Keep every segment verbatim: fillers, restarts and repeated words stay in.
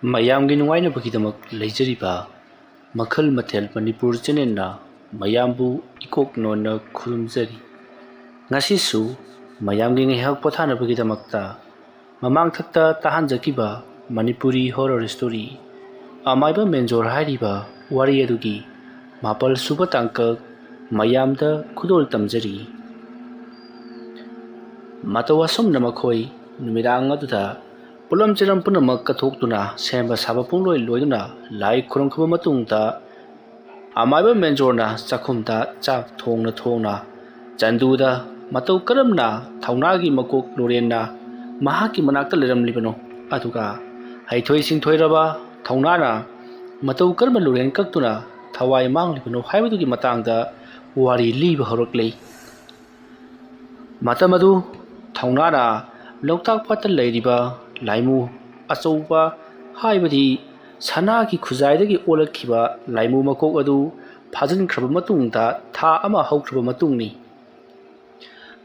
ꯃꯌꯥꯝꯒꯤ ꯅꯨꯡꯉꯥꯏꯅꯕꯒꯤꯗꯃꯛ ꯂꯩꯖꯔꯤꯕ ꯃꯈꯜ ꯃꯊꯦꯜ ꯃꯅꯤꯄꯨꯔ ꯆꯦꯅꯦꯜꯅ ꯃꯌꯥꯝꯕꯨ ꯏꯀꯣꯛ ꯅꯣꯟꯅ ꯈꯨꯔꯨꯝꯖꯔꯤ꯫ ꯉꯁꯤꯁꯨ ꯃꯌꯥꯝꯒꯤ ꯉꯥꯏꯍꯥꯛ ꯄꯣꯊꯥꯅꯕꯒꯤꯗꯃꯛꯇ ꯃꯃꯥꯡꯊꯛꯇ ꯇꯥꯍꯟꯖꯈꯤꯕ ꯃꯅꯤꯄꯨꯔꯤ ꯍꯣꯔꯔ ꯁ꯭ꯇꯣꯔꯤ ꯑꯃꯥꯏꯕ ꯃꯦꯟꯖꯣꯔ ꯍꯥꯏꯔꯤꯕ ꯋꯥꯔꯤ ꯑꯗꯨꯒꯤ ꯃꯥꯄꯜ ꯁꯨꯕ ꯇꯥꯡꯀꯛ ꯃꯌꯥꯝꯗ ꯈꯨꯗꯣꯜ ꯇꯝꯖꯔꯤ꯫ ꯃꯇꯧ ꯑꯁꯨꯝꯅ ꯃꯈꯣꯏ ꯅꯨꯃꯤꯗꯥꯡ ꯑꯗꯨꯗ ꯄꯨꯂꯝ ꯆꯤꯂꯝ ꯄꯨꯝꯅꯃꯛ ꯀꯠꯊꯣꯛꯇꯨꯅ ꯁꯦꯝꯕ ꯁꯥꯕ ꯄꯨꯡꯂꯣꯏ ꯂꯣꯏꯗꯨꯅ ꯂꯥꯏ ꯈꯨꯔꯨꯝꯈ꯭ꯔꯕ ꯃꯇꯨꯡꯗ ꯑꯃꯥꯏꯕ ꯃꯦꯟꯖꯣꯔꯅ ꯆꯥꯛꯈꯨꯝꯗ ꯆꯥꯛ ꯊꯣꯡꯅ ꯊꯣꯡꯅ ꯆꯟꯗꯨꯗ ꯃꯇꯧ ꯀꯔꯝꯅ ꯊꯧꯅꯥꯒꯤ ꯃꯀꯣꯛ ꯂꯨꯔꯦꯟꯅ ꯃꯍꯥꯛꯀꯤ ꯃꯅꯥꯛꯇ ꯂꯩꯔꯝꯂꯤꯕꯅꯣ, ꯑꯗꯨꯒ ꯍꯩꯊꯣꯏ ꯁꯤꯡꯊꯣꯏꯔꯕ ꯊꯧꯅꯥꯅ ꯃꯇꯧ ꯀꯔꯝꯅ ꯂꯨꯔꯦꯟ ꯀꯛꯇꯨꯅ ꯊꯋꯥꯏ ꯃꯥꯡꯂꯤꯕꯅꯣ ꯍꯥꯏꯕꯗꯨꯒꯤ ꯃꯇꯥꯡꯗ ꯋꯥꯔꯤ ꯂꯤꯕ ꯍꯧꯔꯛꯂꯤ꯫ ꯃꯇꯝ ꯑꯗꯨ ꯊꯧꯅꯥꯅ ꯂꯣꯛꯇꯥꯛ ꯄꯥꯠꯇ ꯂꯩꯔꯤꯕ ꯂꯥꯏꯃꯨ ꯑꯆꯧꯕ ꯍꯥꯏꯕꯗꯤ ꯁꯅꯥꯒꯤ ꯈꯨꯖꯥꯏꯗꯒꯤ ꯑꯣꯜꯂꯛꯈꯤꯕ ꯂꯥꯏꯃꯨ ꯃꯀꯣꯛ ꯑꯗꯨ ꯐꯥꯖꯤꯟꯈ꯭ꯔꯕ ꯃꯇꯨꯡꯗ ꯊꯥ ꯑꯃ ꯍꯧꯈ꯭ꯔꯕ ꯃꯇꯨꯡꯅꯤ꯫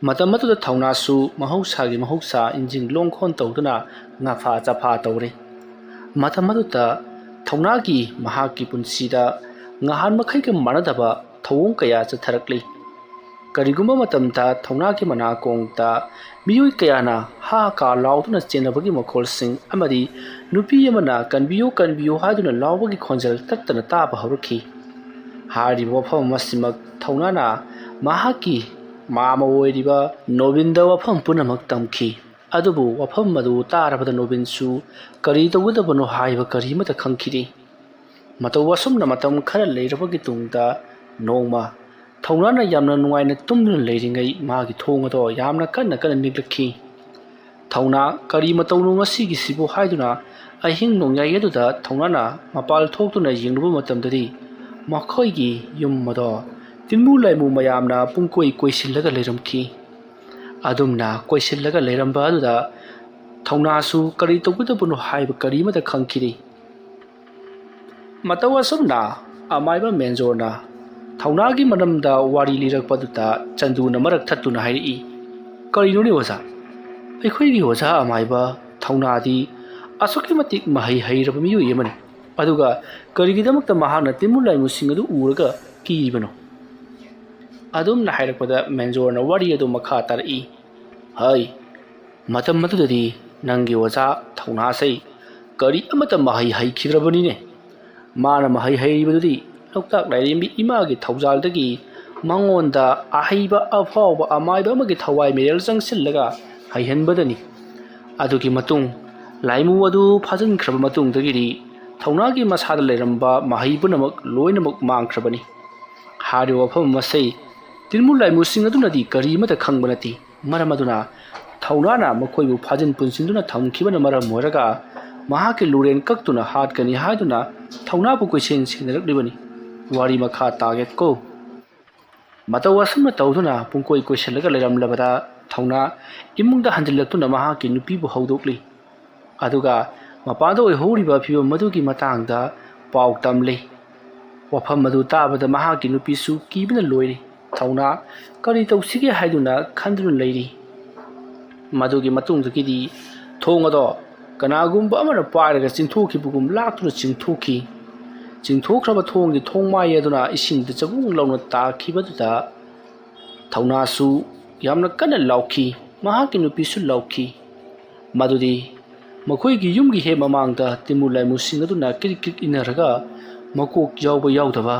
ꯃꯇꯝ ꯑꯗꯨꯗ ꯊꯧꯅꯥꯁꯨ ꯃꯍꯧꯁꯥꯒꯤ ꯃꯍꯧꯁꯥ ꯏꯟꯖꯤꯟ ꯂꯣꯡꯈꯣꯟ ꯇꯧꯗꯨꯅ ꯉꯥꯐꯥ ꯆꯐꯥ ꯇꯧꯔꯤ꯫ ꯃꯇꯝ ꯑꯗꯨꯗ ꯊꯧꯅꯥꯒꯤ ꯃꯍꯥꯛꯀꯤ ꯄꯨꯟꯁꯤꯗ ꯉꯍꯥꯟ ꯃꯈꯩꯒ ꯃꯥꯟꯅꯗꯕ ꯊꯧꯑꯣꯡ ꯀꯌꯥ ꯆꯠꯊꯔꯛꯂꯤ꯫ ꯀꯔꯤꯒꯨꯝꯕ ꯃꯇꯝꯗ ꯊꯧꯅꯥꯒꯤ ꯃꯅꯥꯀꯣꯡꯗ ꯃꯤꯑꯣꯏ ꯀꯌꯥꯅ ꯍꯥ ꯀꯥ ꯂꯥꯎꯗꯨꯅ ꯆꯦꯟꯅꯕꯒꯤ ꯃꯈꯣꯜꯁꯤꯡ ꯑꯃꯗꯤ ꯅꯨꯄꯤ ꯑꯃꯅ "ꯀꯟꯕꯤꯌꯨ, ꯀꯟꯕꯤꯌꯨ" ꯍꯥꯏꯗꯨꯅ ꯂꯥꯎꯕꯒꯤ ꯈꯣꯟꯖꯦꯜ ꯇꯠꯇꯅ ꯇꯥꯕ ꯍꯧꯔꯛꯈꯤ꯫ ꯍꯥꯏꯔꯤꯕ ꯋꯥꯐꯝ ꯑꯁꯤꯃꯛ ꯊꯧꯅꯥꯅ ꯃꯍꯥꯛꯀꯤ ꯃꯥꯃ ꯑꯣꯏꯔꯤꯕ ꯅꯣꯕꯤꯟꯗ ꯋꯥꯐꯝ ꯄꯨꯝꯅꯃꯛ ꯇꯝꯈꯤ꯫ ꯑꯗꯨꯕꯨ ꯋꯥꯐꯝ ꯑꯗꯨ ꯇꯥꯔꯕꯗ ꯅꯣꯕꯤꯟꯁꯨ ꯀꯔꯤ ꯇꯧꯒꯗꯕꯅꯣ ꯍꯥꯏꯕ ꯀꯔꯤꯃꯠꯇ ꯈꯪꯈꯤꯗꯦ꯫ ꯃꯇꯧ ꯑꯁꯨꯝꯅ ꯃꯇꯝ ꯈꯔ ꯂꯩꯔꯕꯒꯤ ꯇꯨꯡꯗ ꯅꯣꯡꯃ ꯊꯧꯅꯥꯅ ꯌꯥꯝꯅ ꯅꯨꯡꯉꯥꯏꯅ ꯇꯨꯝꯗꯨꯅ ꯂꯩꯔꯤꯉꯩ ꯃꯥꯒꯤ ꯊꯣꯡ ꯑꯗꯣ ꯌꯥꯝꯅ ꯀꯟꯅ ꯀꯟꯅ ꯅꯤꯛꯂꯛꯈꯤ꯫ ꯊꯧꯅꯥ "ꯀꯔꯤ ꯃꯇꯧꯅꯣ ꯉꯁꯤꯒꯤꯁꯤꯕꯨ?" ꯍꯥꯏꯗꯨꯅ ꯑꯍꯤꯡ ꯅꯣꯡꯌꯥꯏ ꯑꯗꯨꯗ ꯊꯧꯅꯥꯅ ꯃꯄꯥꯜ ꯊꯣꯛꯇꯨꯅ ꯌꯦꯡꯂꯨꯕ ꯃꯇꯝꯗꯗꯤ ꯃꯈꯣꯏꯒꯤ ꯌꯨꯝ ꯑꯗꯣ ꯇꯤꯟꯃꯨ ꯂꯥꯏꯃꯨ ꯃꯌꯥꯝꯅ ꯄꯨꯡꯀꯣꯏ ꯀꯣꯏꯁꯤꯜꯂꯒ ꯂꯩꯔꯝꯈꯤ꯫ ꯑꯗꯨꯝꯅ ꯀꯣꯏꯁꯤꯜꯂꯒ ꯂꯩꯔꯝꯕ ꯑꯗꯨꯗ ꯊꯧꯅꯥꯁꯨ ꯀꯔꯤ ꯇꯧꯒꯗꯕꯅꯣ ꯍꯥꯏꯕ ꯀꯔꯤꯃꯠꯇ ꯈꯪꯈꯤꯗꯦ꯫ ꯃꯇꯧ ꯑꯁꯨꯝꯅ ꯑꯃꯥꯏꯕ ꯃꯦꯟꯖꯣꯔꯅ ꯊꯧꯅꯥꯒꯤ ꯃꯔꯝꯗ ꯋꯥꯔꯤ ꯂꯤꯔꯛꯄꯗꯨꯗ ꯆꯟꯗꯨꯅ ꯃꯔꯛ ꯊꯠꯇꯨꯅ ꯍꯥꯏꯔꯛꯏ, "ꯀꯔꯤꯅꯣꯅꯦ ꯑꯣꯖꯥ? ꯑꯩꯈꯣꯏꯒꯤ ꯑꯣꯖꯥ ꯑꯃꯥꯏꯕ ꯊꯧꯅꯥꯗꯤ ꯑꯁꯨꯛꯀꯤ ꯃꯇꯤꯛ ꯃꯍꯩ ꯍꯩꯔꯕ ꯃꯤꯑꯣꯏ ꯑꯃꯅꯤ꯫ ꯑꯗꯨꯒ ꯀꯔꯤꯒꯤꯗꯃꯛꯇ ꯃꯍꯥꯛꯅ ꯇꯤꯟꯃꯨ ꯂꯥꯏꯃꯨꯁꯤꯡ ꯑꯗꯨ ꯎꯔꯒ ꯀꯤꯔꯤꯕꯅꯣ? ꯑꯗꯨꯝꯅ ꯍꯥꯏꯔꯛꯄꯗ ꯃꯦꯟꯖꯣꯔꯅ ꯋꯥꯔꯤ ꯑꯗꯨ ꯃꯈꯥ ꯇꯥꯔꯛꯏ꯫ ꯍꯩ, ꯃꯇꯝ ꯑꯗꯨꯗꯗꯤ ꯅꯪꯒꯤ ꯑꯣꯖꯥ ꯊꯧꯅꯥꯁꯩ ꯀꯔꯤ ꯑꯃꯠꯇ ꯃꯍꯩ ꯍꯩꯈꯤꯗ꯭ꯔꯕꯅꯤꯅꯦ꯫ ꯃꯥꯅ ꯃꯍꯩ ꯍꯩꯔꯤꯕꯗꯨꯗꯤ ꯂꯣꯛꯇꯥꯛ ꯂꯥꯏꯔꯦꯝꯕꯤ ꯏꯃꯥꯒꯤ ꯊꯧꯖꯥꯜꯗꯒꯤ ꯃꯉꯣꯟꯗ ꯑꯍꯩꯕ, ꯑꯐꯥꯎꯕ, ꯑꯃꯥꯏꯕ ꯑꯃꯒꯤ ꯊꯋꯥꯏ ꯃꯔꯦꯜ ꯆꯪꯁꯤꯜꯂꯒ ꯍꯩꯍꯟꯕꯗꯅꯤ꯫ ꯑꯗꯨꯒꯤ ꯃꯇꯨꯡ ꯂꯥꯏꯃꯨ ꯑꯗꯨ ꯐꯥꯖꯤꯟꯈ꯭ꯔꯕ ꯃꯇꯨꯡꯗꯒꯤꯗꯤ ꯊꯧꯅꯥꯒꯤ ꯃꯁꯥꯗ ꯂꯩꯔꯝꯕ ꯃꯍꯩ ꯄꯨꯝꯅꯃꯛ ꯂꯣꯏꯅꯃꯛ ꯃꯥꯡꯈ꯭ꯔꯕꯅꯤ꯫ ꯍꯥꯏꯔꯤꯕ ꯋꯥꯐꯝ ꯑꯁꯤ ꯇꯤꯟꯃꯨ ꯂꯥꯏꯃꯨꯁꯤꯡ ꯑꯗꯨꯅꯗꯤ ꯀꯔꯤ ꯑꯃꯠꯇ ꯈꯪꯕ ꯅꯠꯇꯦ꯫ ꯃꯔꯝ ꯑꯗꯨꯅ ꯊꯧꯅꯥꯅ ꯃꯈꯣꯏꯕꯨ ꯐꯥꯖꯤꯟ ꯄꯨꯟꯁꯤꯟꯗꯨꯅ ꯊꯝꯈꯤꯕꯅ ꯃꯔꯝ ꯑꯣꯏꯔꯒ ꯃꯍꯥꯛꯀꯤ ꯂꯨꯔꯦꯟ ꯀꯛꯇꯨꯅ ꯍꯥꯠꯀꯅꯤ ꯍꯥꯏꯗꯨꯅ ꯊꯧꯅꯥꯕꯨ ꯀꯣꯏꯁꯦꯟ ꯁꯦꯟꯅꯔꯛꯂꯤꯕꯅꯤ꯫ ꯋꯥꯔꯤ ꯃꯈꯥ ꯇꯥꯒꯦꯀꯣ꯫ ꯃꯇꯧ ꯑꯁꯨꯝꯅ ꯇꯧꯗꯨꯅ ꯄꯨꯡꯀꯣꯏ ꯀꯣꯏꯁꯤꯜꯂꯒ ꯂꯩꯔꯝꯂꯕꯗ ꯊꯧꯅꯥ ꯏꯃꯨꯡꯗ ꯍꯟꯖꯤꯜꯂꯛꯇꯨꯅ ꯃꯍꯥꯛꯀꯤ ꯅꯨꯄꯤꯕꯨ ꯍꯧꯗꯣꯛꯂꯤ꯫ ꯑꯗꯨꯒ ꯃꯄꯥꯟꯗ ꯑꯣꯏꯍꯧꯔꯤꯕ ꯐꯤꯕꯝ ꯑꯗꯨꯒꯤ ꯃꯇꯥꯡꯗ ꯄꯥꯎ ꯇꯝꯂꯤ꯫ ꯋꯥꯐꯝ ꯑꯗꯨ ꯇꯥꯕꯗ ꯃꯍꯥꯛꯀꯤ ꯅꯨꯄꯤꯁꯨ ꯀꯤꯕꯅ ꯂꯣꯏꯔꯤ꯫ ꯊꯧꯅꯥ ꯀꯔꯤ ꯇꯧꯁꯤꯒꯦ ꯍꯥꯏꯗꯨꯅ ꯈꯟꯗꯨꯅ ꯂꯩꯔꯤ꯫ ꯃꯗꯨꯒꯤ ꯃꯇꯨꯡꯗꯒꯤꯗꯤ ꯊꯣꯡ ꯑꯗꯣ ꯀꯅꯥꯒꯨꯝꯕ ꯑꯃꯅ ꯄꯥꯏꯔꯒ ꯆꯤꯡꯊꯣꯛꯈꯤꯕꯒꯨꯝ ꯂꯥꯛꯇꯨꯅ ꯆꯤꯡꯊꯣꯛꯈꯤ꯫ ꯆꯤꯡꯊꯣꯛꯈ꯭ꯔꯕ ꯊꯣꯡꯒꯤ ꯊꯣꯡꯃꯥꯏ ꯑꯗꯨꯅ ꯏꯁꯤꯡꯗ ꯆꯕꯨꯡ ꯂꯥꯎꯅ ꯇꯥꯈꯤꯕꯗꯨꯗ ꯊꯧꯅꯥꯁꯨ ꯌꯥꯝꯅ ꯀꯟꯅ ꯂꯥꯎꯈꯤ꯫ ꯃꯍꯥꯛꯀꯤ ꯅꯨꯄꯤꯁꯨ ꯂꯥꯎꯈꯤ꯫ ꯃꯗꯨꯗꯤ ꯃꯈꯣꯏꯒꯤ ꯌꯨꯝꯒꯤ ꯍꯦꯛ ꯃꯃꯥꯡꯗ ꯇꯤꯃꯨ ꯂꯥꯏꯃꯨꯁꯤꯡ ꯑꯗꯨꯅ ꯀ꯭ꯔꯤꯛ ꯀ꯭ꯔꯤꯛ ꯏꯟꯅꯔꯒ ꯃꯀꯣꯛ ꯌꯥꯎꯕ ꯌꯥꯎꯗꯕ,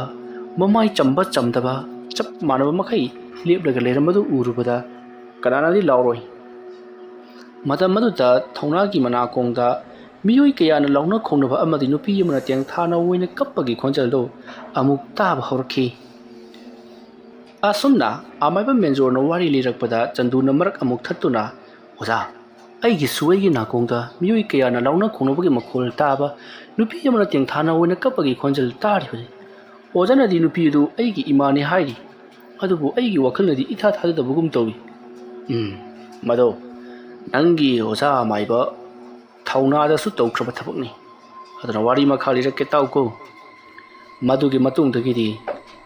ꯃꯃꯥꯏ ꯆꯝꯕ ꯆꯝꯗꯕ, ꯆꯞ ꯃꯥꯟꯅꯕ ꯃꯈꯩ ꯂꯦꯞꯂꯒ ꯂꯩꯔꯝꯕꯗꯨ ꯎꯔꯨꯕꯗ ꯀꯅꯥꯅꯗꯤ ꯂꯥꯎꯔꯣꯏ? ꯃꯇꯝ ꯑꯗꯨꯗ ꯊꯧꯅꯥꯒꯤ ꯃꯅꯥꯀꯣꯡꯗ ꯃꯤꯑꯣꯏ ꯀꯌꯥꯅ ꯂꯥꯎꯅ ꯈꯣꯡꯅꯕ ꯑꯃꯗꯤ ꯅꯨꯄꯤ ꯑꯃꯅ ꯇꯦꯡꯊꯥꯅ ꯑꯣꯏꯅ ꯀꯞꯄꯒꯤ ꯈꯣꯟꯖꯦꯜꯗꯨ ꯑꯃꯨꯛ ꯇꯥꯕ ꯍꯧꯔꯛꯈꯤ꯫ ꯑꯁꯨꯝꯅ ꯑꯃꯥꯏꯕ ꯃꯦꯟꯖꯣꯔꯅ ꯋꯥꯔꯤ ꯂꯤꯔꯛꯄꯗ ꯆꯟꯗꯨꯅ ꯃꯔꯛ ꯑꯃꯨꯛ ꯊꯠꯇꯨꯅ, "ꯑꯣꯖꯥ, ꯑꯩꯒꯤꯁꯨ ꯑꯩꯒꯤ ꯅꯥꯀꯣꯡꯗ ꯃꯤꯑꯣꯏ ꯀꯌꯥꯅ ꯂꯥꯎꯅ ꯈꯣꯡꯅꯕꯒꯤ ꯃꯈꯣꯜ ꯇꯥꯕ, ꯅꯨꯄꯤ ꯑꯃꯅ ꯇꯦꯡꯊꯥꯅ ꯑꯣꯏꯅ ꯀꯞꯄꯒꯤ ꯈꯣꯟꯖꯦꯜ ꯇꯥꯔꯤꯕꯅꯤ꯫ ꯑꯣꯖꯥꯅꯗꯤ ꯅꯨꯄꯤ ꯑꯗꯨ ꯑꯩꯒꯤ ꯏꯃꯥꯅꯤ ꯍꯥꯏꯔꯤ, ꯑꯗꯨꯕꯨ ꯑꯩꯒꯤ ꯋꯥꯈꯜꯅꯗꯤ ꯏꯊꯥ ꯊꯥꯖꯗꯕꯒꯨꯝ ꯇꯧꯏ꯫" ꯎꯝ, ꯃꯗꯣ ꯅꯪꯒꯤ ꯑꯣꯖꯥ ꯑꯃꯥꯏꯕ ꯊꯧꯅꯥꯗꯁꯨ ꯇꯧꯈ꯭ꯔꯕ ꯊꯕꯛꯅꯤ꯫ ꯑꯗꯨꯅ ꯋꯥꯔꯤ ꯃꯈꯥ ꯂꯤꯔꯛꯀꯦ ꯇꯥꯎꯀꯣ꯫ ꯃꯗꯨꯒꯤ ꯃꯇꯨꯡꯗꯒꯤꯗꯤ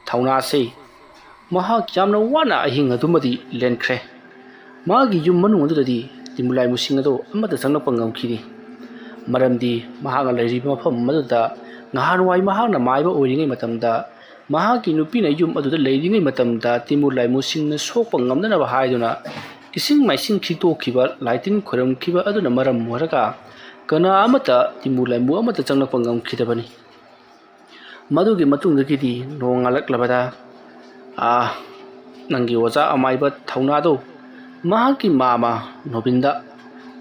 ꯊꯧꯅꯥꯁꯦ ꯃꯍꯥꯛ ꯌꯥꯝꯅ ꯋꯥꯅ ꯑꯍꯤꯡ ꯑꯗꯨꯃꯗꯤ ꯂꯦꯟꯈ꯭ꯔꯦ꯫ ꯃꯥꯒꯤ ꯌꯨꯝ ꯃꯅꯨꯡ ꯑꯗꯨꯗꯗꯤ ꯇꯤꯃꯨ ꯂꯥꯏꯃꯨꯁꯤꯡ ꯑꯗꯨ ꯑꯃꯠꯇ ꯆꯪꯂꯛꯄ ꯉꯝꯈꯤꯗꯦ꯫ ꯃꯔꯝꯗꯤ ꯃꯍꯥꯛꯅ ꯂꯩꯔꯤꯕ ꯃꯐꯝ ꯑꯗꯨꯗ ꯅꯍꯥꯟꯋꯥꯏ ꯃꯍꯥꯛꯅ ꯃꯥꯏꯕ ꯑꯣꯏꯔꯤꯉꯩ ꯃꯇꯝꯗ ꯃꯍꯥꯛꯀꯤ ꯅꯨꯄꯤꯅ ꯌꯨꯝ ꯑꯗꯨꯗ ꯂꯩꯔꯤꯉꯩ ꯃꯇꯝꯗ ꯇꯤꯃꯨ ꯂꯥꯏꯃꯨꯁꯤꯡꯅ ꯁꯣꯛꯄ ꯉꯝꯗꯅꯕ ꯍꯥꯏꯗꯨꯅ ꯏꯁꯤꯡ ꯃꯥꯏꯁꯤꯡ ꯈꯤꯛꯇꯣꯛꯈꯤꯕ, ꯂꯥꯏꯇꯤꯟ ꯈꯣꯏꯔꯝꯈꯤꯕ ꯑꯗꯨꯅ ꯃꯔꯝ ꯑꯣꯏꯔꯒ ꯀꯅꯥ ꯑꯃꯠꯇ ꯇꯤꯃꯨ ꯂꯥꯏꯃꯨ ꯑꯃꯠꯇ ꯆꯪꯂꯛꯄ ꯉꯝꯈꯤꯗꯕꯅꯤ꯫ ꯃꯗꯨꯒꯤ ꯃꯇꯨꯡꯗꯒꯤꯗꯤ ꯅꯣꯡꯉꯥꯜꯂꯛꯂꯕꯗ, ꯑꯥ, ꯅꯪꯒꯤ ꯑꯣꯖꯥ ꯑꯃꯥꯏꯕ ꯊꯧꯅꯥꯗꯣ ꯃꯍꯥꯛꯀꯤ ꯃꯥꯃ ꯅꯣꯕꯤꯟꯗ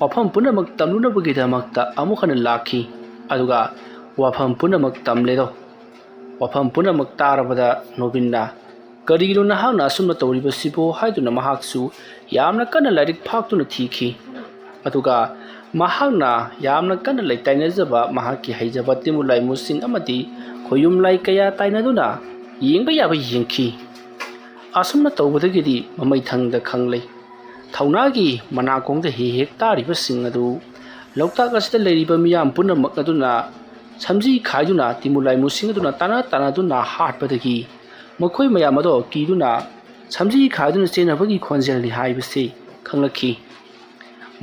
ꯋꯥꯐꯝ ꯄꯨꯝꯅꯃꯛ ꯇꯝꯂꯨꯅꯕꯒꯤꯗꯃꯛꯇ ꯑꯃꯨꯛ ꯍꯟꯅ ꯂꯥꯛꯈꯤ꯫ ꯑꯗꯨꯒ ꯋꯥꯐꯝ ꯄꯨꯝꯅꯃꯛ ꯇꯝꯂꯦꯗꯣ꯫ ꯋꯥꯐꯝ ꯄꯨꯝꯅꯃꯛ ꯇꯥꯔꯕꯗ ꯅꯣꯕꯤꯟꯅ, "ꯀꯔꯤꯒꯤꯅꯣ ꯅꯍꯥꯛꯅ ꯑꯁꯨꯝꯅ ꯇꯧꯔꯤꯕꯁꯤꯕꯣ?" ꯍꯥꯏꯗꯨꯅ ꯃꯍꯥꯛꯁꯨ ꯌꯥꯝꯅ ꯀꯟꯅ ꯂꯥꯏꯔꯤꯛ ꯐꯥꯛꯇꯨꯅ ꯊꯤꯈꯤ꯫ ꯑꯗꯨꯒ ꯃꯍꯥꯛꯅ ꯌꯥꯝꯅ ꯀꯟꯅ ꯂꯩꯇꯥꯏꯅꯖꯕ ꯃꯍꯥꯛꯀꯤ ꯍꯩꯖꯕ ꯇꯤꯃꯨ ꯂꯥꯏꯃꯨꯁꯤꯡ ꯑꯃꯗꯤ ꯈꯣꯌꯨꯝ ꯂꯥꯏ ꯀꯌꯥ ꯇꯥꯏꯅꯗꯨꯅ ꯌꯦꯡꯕ ꯌꯥꯕ ꯌꯦꯡꯈꯤ꯫ ꯑꯁꯨꯝꯅ ꯇꯧꯕꯗꯒꯤꯗꯤ ꯃꯃꯩꯊꯪꯗ ꯈꯪꯂꯦ꯫ ꯊꯧꯅꯥꯒꯤ ꯃꯅꯥꯀꯣꯡꯗ ꯍꯦꯛ ꯍꯦꯛ ꯇꯥꯔꯤꯕꯁꯤꯡ ꯑꯗꯨ ꯂꯣꯛꯇꯥꯛ ꯑꯁꯤꯗ ꯂꯩꯔꯤꯕ ꯃꯤꯌꯥꯝ ꯄꯨꯝꯅꯃꯛ ꯑꯗꯨꯅ ꯁꯝꯖꯤ ꯈꯥꯏꯗꯨꯅ ꯇꯤꯃꯨ ꯂꯥꯏꯃꯨꯁꯤꯡ ꯑꯗꯨꯅ ꯇꯥꯟꯅ ꯇꯥꯟꯅꯗꯨꯅ ꯍꯥꯠꯄꯗꯒꯤ ꯃꯈꯣꯏ ꯃꯌꯥꯝ ꯑꯗꯣ ꯀꯤꯗꯨꯅ ꯁꯝꯖꯤ ꯈꯥꯏꯗꯨꯅ ꯆꯦꯟꯅꯕꯒꯤ ꯈꯣꯟꯖꯦꯜꯅꯤ ꯍꯥꯏꯕꯁꯤ ꯈꯪꯂꯛꯈꯤ꯫